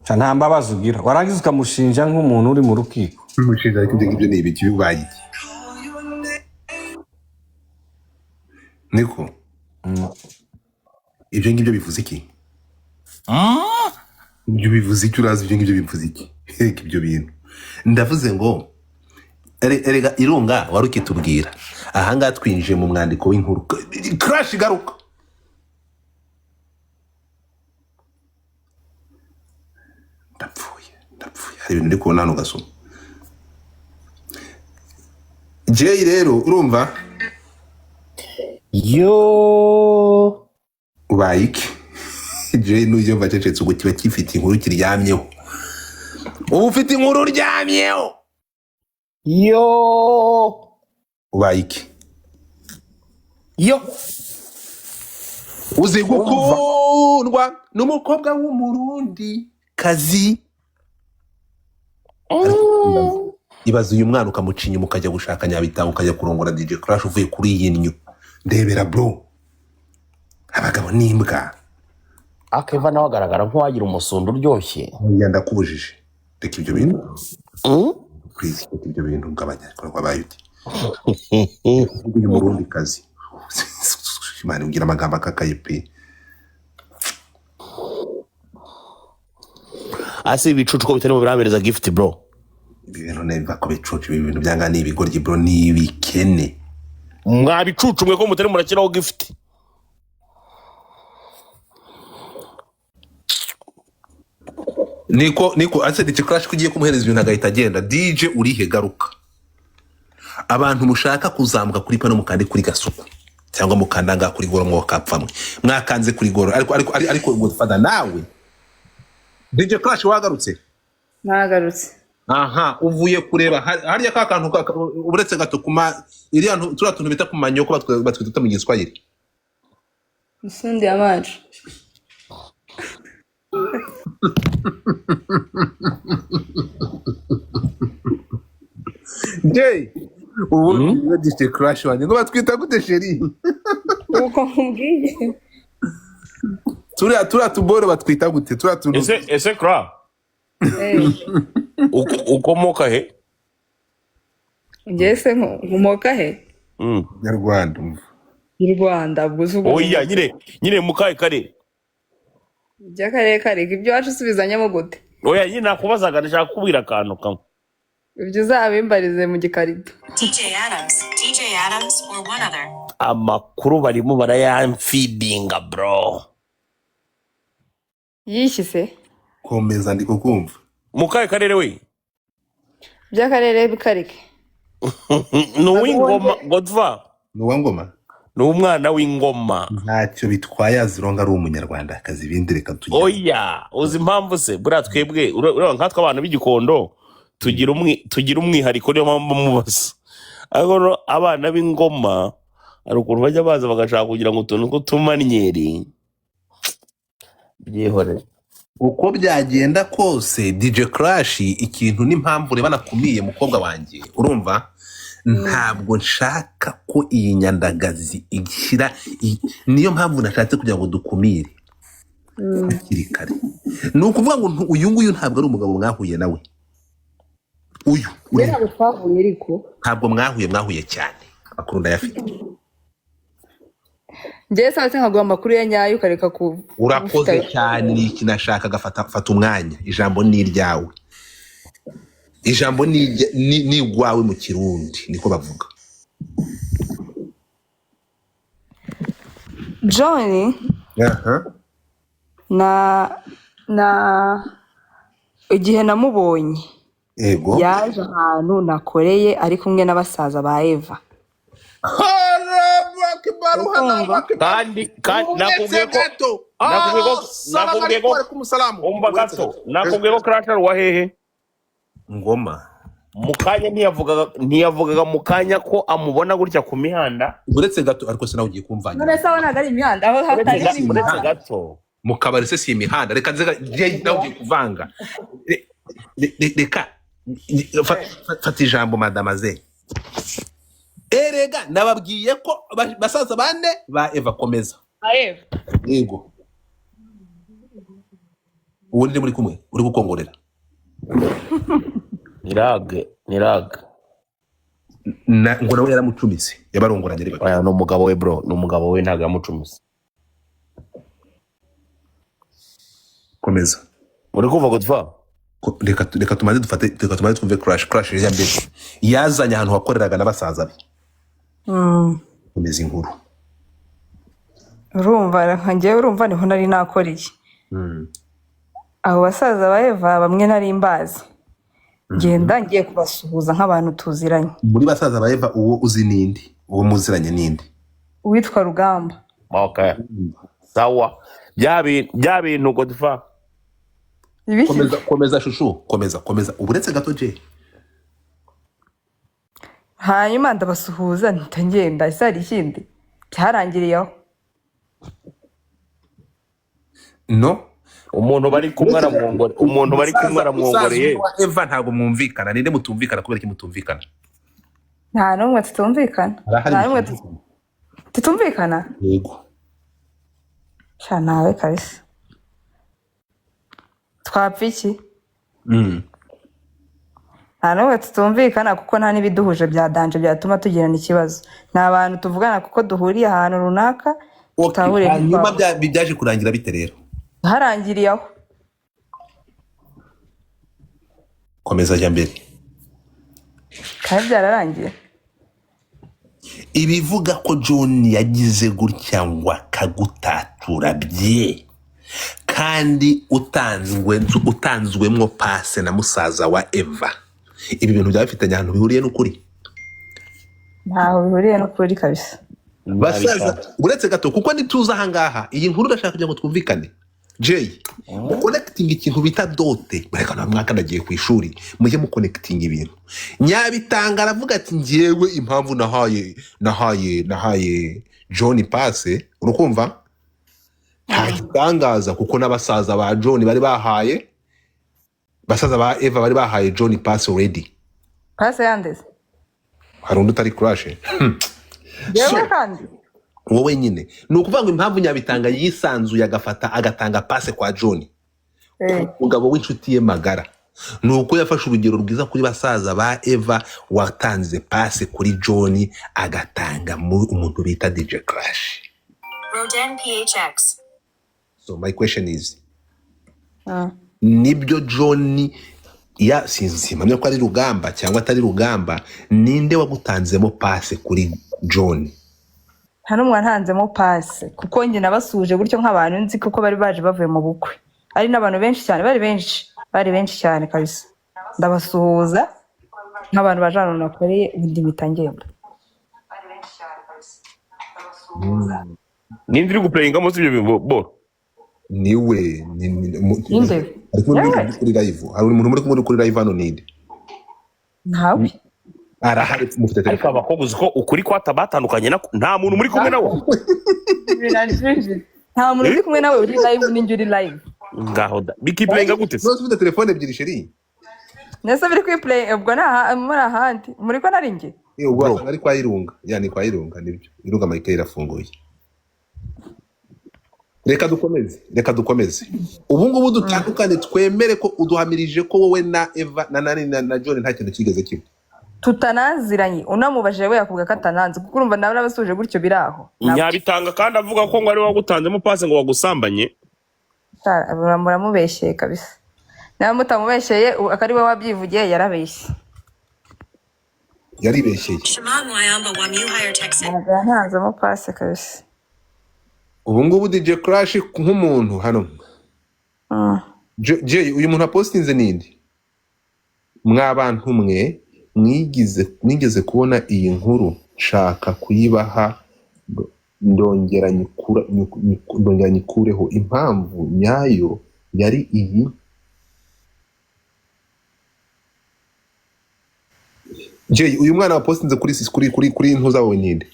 Sha, nta mbabazi ugira, warangiza ukamushinja nk'umuntu uri mu rukiko. Umushinja, ariko ibyo ngibyo ni ibiki bibaye iki? Niko ibyo ngibyo bivuze iki? Ibyo bivuze iki? Urazi ibyo ngibyo bivuze iki? Reka ibyo bintu, ndavuze ngo erega Irunga wari ukitubwira ahangaha, twinjiye mu mwandiko w'inkuru. Crash, garuka. Ndapfuye, ndapfuye, hari ibintu ndi kubona hano gasoma. Jay rero, urumva? Yo. Ubaye iki, Jay? Nujya mva cecetse, ubwo kiba gifite inkuru kiryamyeho. Ubu ufite inkuru uryamyeho. Yo. Ubaye iki? Yo. Uzi Umva. gukundwa n'umukobwa w'umurundi kazi. Ariko ibaze uyu mwana ukamuca inyuma, ukajya gushaka nyabitanga, ukajya kurongora DJ Crash uvuye kuri iyi nnyo. Ndebera bro, abagabo n'imbwa. Akeva nawe agaragara nk'uwagira umusundo uryoshye. Oya, ndakubujije, reka ibyo bintu. Please, reka ibyo bintu, gabanya. Wabaye ute uyu murundi kazi? Imana, ugira amagambo akakaye pe. Ase ibicucu ko bitarimo birampereza gift bro. Ibi bintu neva ko bicucu, ibi bintu byanga ni ibigoryi bro, ni ibikene. Mwa bicucu mwe ko mutari murakiraho gift. Niko ase DJ Crash ko ugiye kumuhereza ibintu agahita agenda. DJ urihe? Garuka. Abantu mushaka kuzamuka kuri pano mukande kuri gasuku cyangwa mukanda ngaha kuri goro, mwokapfa mwe mwakanze kuri goro. Ariko Godfather nawe DJ Crash wagarutse? Nagarutse. Aha uvuye kureba harya ka kantu uretse gato kuma iriya turiya tuntu bita ku manyoko batwita mu Giswahili. Musundi amacu. Jay, ubu niwe DJ Crash wanjye ngo batwita gute sheri? Uko nkubwiye. Turiya tuboro batwita gute? Turiya tuntu. Ese kra. Eh, Ukomoka he? Njye se nkomoka he? Nyarwanda umva. Mu Rwanda ubwo uzi ubwo. Oya nyine mukahe kare. By'akarere kareka ibyo wacu usubizanyamo gute? Oya nyine nakubazaga, ndashaka kukubwira akantu kamwe. Ibyo uzabimbarize mu gikarito. DJ Adams, DJ Adams, or one other. Amakuru barimo barayamfidinga bro. Yishyise. Komeza, ndi kukumva. Mukahe karere we? By'akarere kareke. Ni uw'ingoma Godfa. Ni uwa ngoma. Ni umwana w'ingoma. Ntacyo bitwaye azironga ari umunyarwandakazi, ibindi reka tujye. Oya, uzi impamvu se? Buriya twebwe ureba nkatwe abantu b'igikondo tugira umwihariko, niyo mpamvu mubaza. Ariko no, abana b'ingoma hari ukuntu bajya baza bagashaka kugira ngo utuntu tw'utumanyeri byihorere. Uko byagenda kose DJ Crash, ikintu n'impamvu ureba nakumiye mukobwa wanjye, urumva ntabwo nshaka ko iyi nyandagazi ishyira niyo mpamvu nashatse kugira ngo dukumire hakiri kare. Ni ukuvuga ngo uyu nguyu ntabwo ari umugabo mwahuye nawe uyu uri. Ntabwo twahuye ariko. Ntabwo mwahuye, mwahuye cyane, amakuru ndayafite. Njyewe se nkaguha amakuru ya nyayo ukareka ku Urakoze cyane, ni iki nashakaga. Fata umwanya, ijambo ni iryawe, ijambo ni igwawe mu Kirundi niko bavuga. John. Aha. Na igihe namubonye Ego. yaje ahantu nakoreye ari kumwe na basaza ba Eva. Urumva? Kandi nakubwiye ko nakubwiye ko umva gato, nakubwiye ko Crash ari uwa hehe? Ngoma. Mu kanya ntiyavugaga mu kanya ko amubona gutya ku mihanda. Uretse gato, ariko se nawe ugiye kumvanya. None se aho ntabwo ari imihanda aho Uretse hatari uretse imihanda. gato. Mu kabari se si imihanda? Reka nze nawe ugiye kuvanga. Reka fata ijambo madamaze. Erega nababwiye ko basaza bane ba Eva, komeza. Eva. Yego, uwo ndi muri kumwe uri gukongorera. Ni rag. Ngo nawe yaramucumise, yabarongoranye ari babiri. Oya, ni umugabo we bro, ni umugabo we, ntabwo yamucumise. Komeza. Uri kumva Godfa? Reka tumaze dufate, reka tumaze twumve Crash ya mbere yazanye ahantu wakoreraga na basaza be. Komeza inkuru. Urumva nka njyewe, urumva niho nari nakoreye. Abo basaza ba Eva bamwe nari mbazi, ngenda ngiye kubasuhuza nk'abantu tuziranye. Muri basaza ba Eva uwo uzi ninde? Uwo muziranye ninde? Uwitwa Rugamba. Okay, sawa, bya bintu Godfa. Ibiki? Komeza, komeza shushu, komeza, komeza uburetse gato je. Hanyuma ndabasuhuza mpita ngenda. Ese hari ikindi byarangiriye aho? No, Umuntu bari kumwe aramwongore, umuntu bari kumwe musaza aramwongoreye. wa Eva ntabwo mwumvikana. Ninde mutumvikana? Kubera iki mutumvikana? Nta n'umwe tutumvikana. Arahari. Nta n'umwe Mutumvikana? Tutumvikana. Yego. Sha, nawe kabisa twapfa iki? Nta n'umwe tutumvikana kuko nta n'ibiduhuje bya danger byatuma tugirana ikibazo. Ni abantu tuvugana kuko duhuriye ahantu runaka. Okay, tutahuriye hanyuma ntitwahuye. Byaje kurangira bite rero? Harangiriye aho. Komeza, jya mbere. Kandi byararangiye. Ibivuga ko John yagize gutya ngo akagutatura bye, kandi utanzwemwo passe na musaza wa Eva, ibi bintu byaba bifitanye ahantu bihuriye n'ukuri? Ntaho bihuriye n'ukuri kabisa. Basaza, uretse gato, kuko nituza ahangaha iyi nkuru ndashaka kugira ngo twumvikane. Jay, muconnectinga ikintu bita dots. Reka nta mwaka ndagiye ku ishuri, mujye muconnectinga ibintu. Nyabitanga aravuga ati ngewe impamvu nahaye John passe, urukumva nta gitangaza, kuko n'abasaza ba John bari bahaye, basaza ba Eva bari bahaye John passe already. Passe yandeze? Hari undi utari crash. Yewe kandi. Wowe nyine ni ukuvuga ngo impamvu Nyabitanga yisanzuye agafata agatanga passe kwa John, umugabo w'inshuti ye magara, ni uko yafashe urugero rwiza kuri basaza ba Eva watanze passe kuri John, agatanga mu umuntu bita DJ Crash. Roden PHX. So my question is, nibyo John ya simpamya ko ari Rugamba cyangwa atari Rugamba, ninde wagutanzemo passe kuri John? Nta n'umwe wantanzemo passe, kuko njye nabasuhuje gutyo nk'abantu nzi, kuko bari baje bavuye mu bukwe, ari n'abantu benshi cyane, bari benshi, bari benshi cyane kabisa. Ndabasuhuza nk'abantu baje ahantu nakoreye, ubundi mpita ngenda. Ninde uri guplayingamo si ibyo bintu bo? Niwe Ninde? Ari kumwe Yewe. n'umuntu kuri live. Hari umuntu muri kumwe kuri live hano, ninde? Ntawe. Arahari, mufite Ariko telefone. abakobwa, uzi ko ukuri kwata batandukanye nako nta muntu muri kumwe nawe? Nta muntu uri kumwe nawe uri live, ninjye uri live. Ngaho da, bikiplayinga gute se? None ufite telefone ebyiri, chérie? Nese biri kuri play ubwo ni aha muri ahandi muri ko nari njye? Eh, ubwo wasanga ari kwa Irunga. Ya, ni kwa Irunga, nibyo. Irunga Michael irafunguye. Reka dukomeze, reka dukomeze. Ubu ngubu dutandukane, twemere ko uduhamirije ko wowe na Eva na nani na John nta kintu kigeze kiba. Tutanaziranye. Unamubajije we yakubwira ko atananze, kuko urumva nawe nabasuje gutyo biri aho. Nyabitanga kandi avuga ko ngo ari we wagutanzemo passe ngo bagusambanye. Muramubeshyeye kabisa. Niba mutamubeshyeye akaba ari we wabyivugiye, yarabeshye. Yaribeshyeye. Shema Mwayamba wa Mu Higher Texan. Ntabwo yantanzemo passe kabisa. Ubu ngubu DJ Crash nk'umuntu hano. Jay, uyu muntu apostinze ninde? Mwa bantu mwe mwigeze kubona iyi nkuru, nshaka kuyibaha ndongera ndongera nyikureho. Impamvu nyayo yari iyi. Jay, uyu mwana wapostinze kuri ntuza wawe ninde?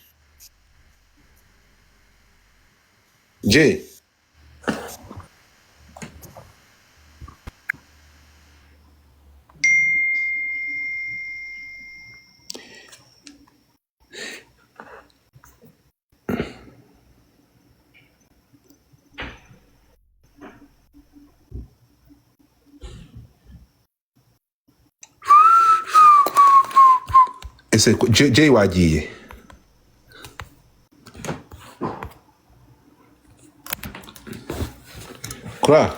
Jay, ese Jay wagiye? Kura.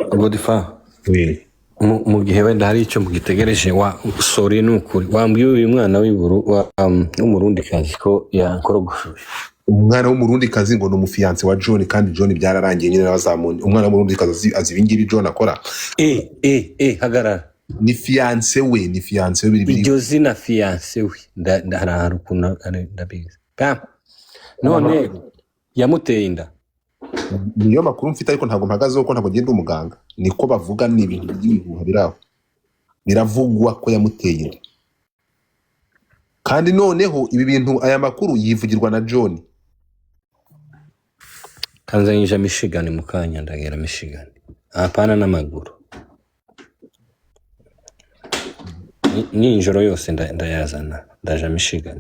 Godfather. Oui. Mu gihe wenda hari icyo mugitegereje, wa sorry, ni ukuri wambwiye uyu mwana w'umurundikazi ko yankorogoshoye. Umwana w'umurundikazi ngo ni umufiancé wa John, kandi John byararangiye nyine nabazamuye. Umwana w'umurundikazi azi ibingibi John akora. E e e, hagarara. Ni fiancé we, ni fiancé we, biri Iryo zina fiancé we, hari ahantu ukuntu ndabizi. Pam. None yamuteye inda? Niyo makuru mfite, ariko ntabwo mpagazeho ko ntabwo ngenda umuganga, niko bavuga, ni ibintu by'ibihuha biri aho, biravugwa ko yamuteye inda. Kandi noneho ibi bintu, aya makuru yivugirwa na John. Kanzanyije Michigan mu kanya, ndagera Michigan apana n'amaguru. Nijoro yose ndayazana, ndaja Michigan.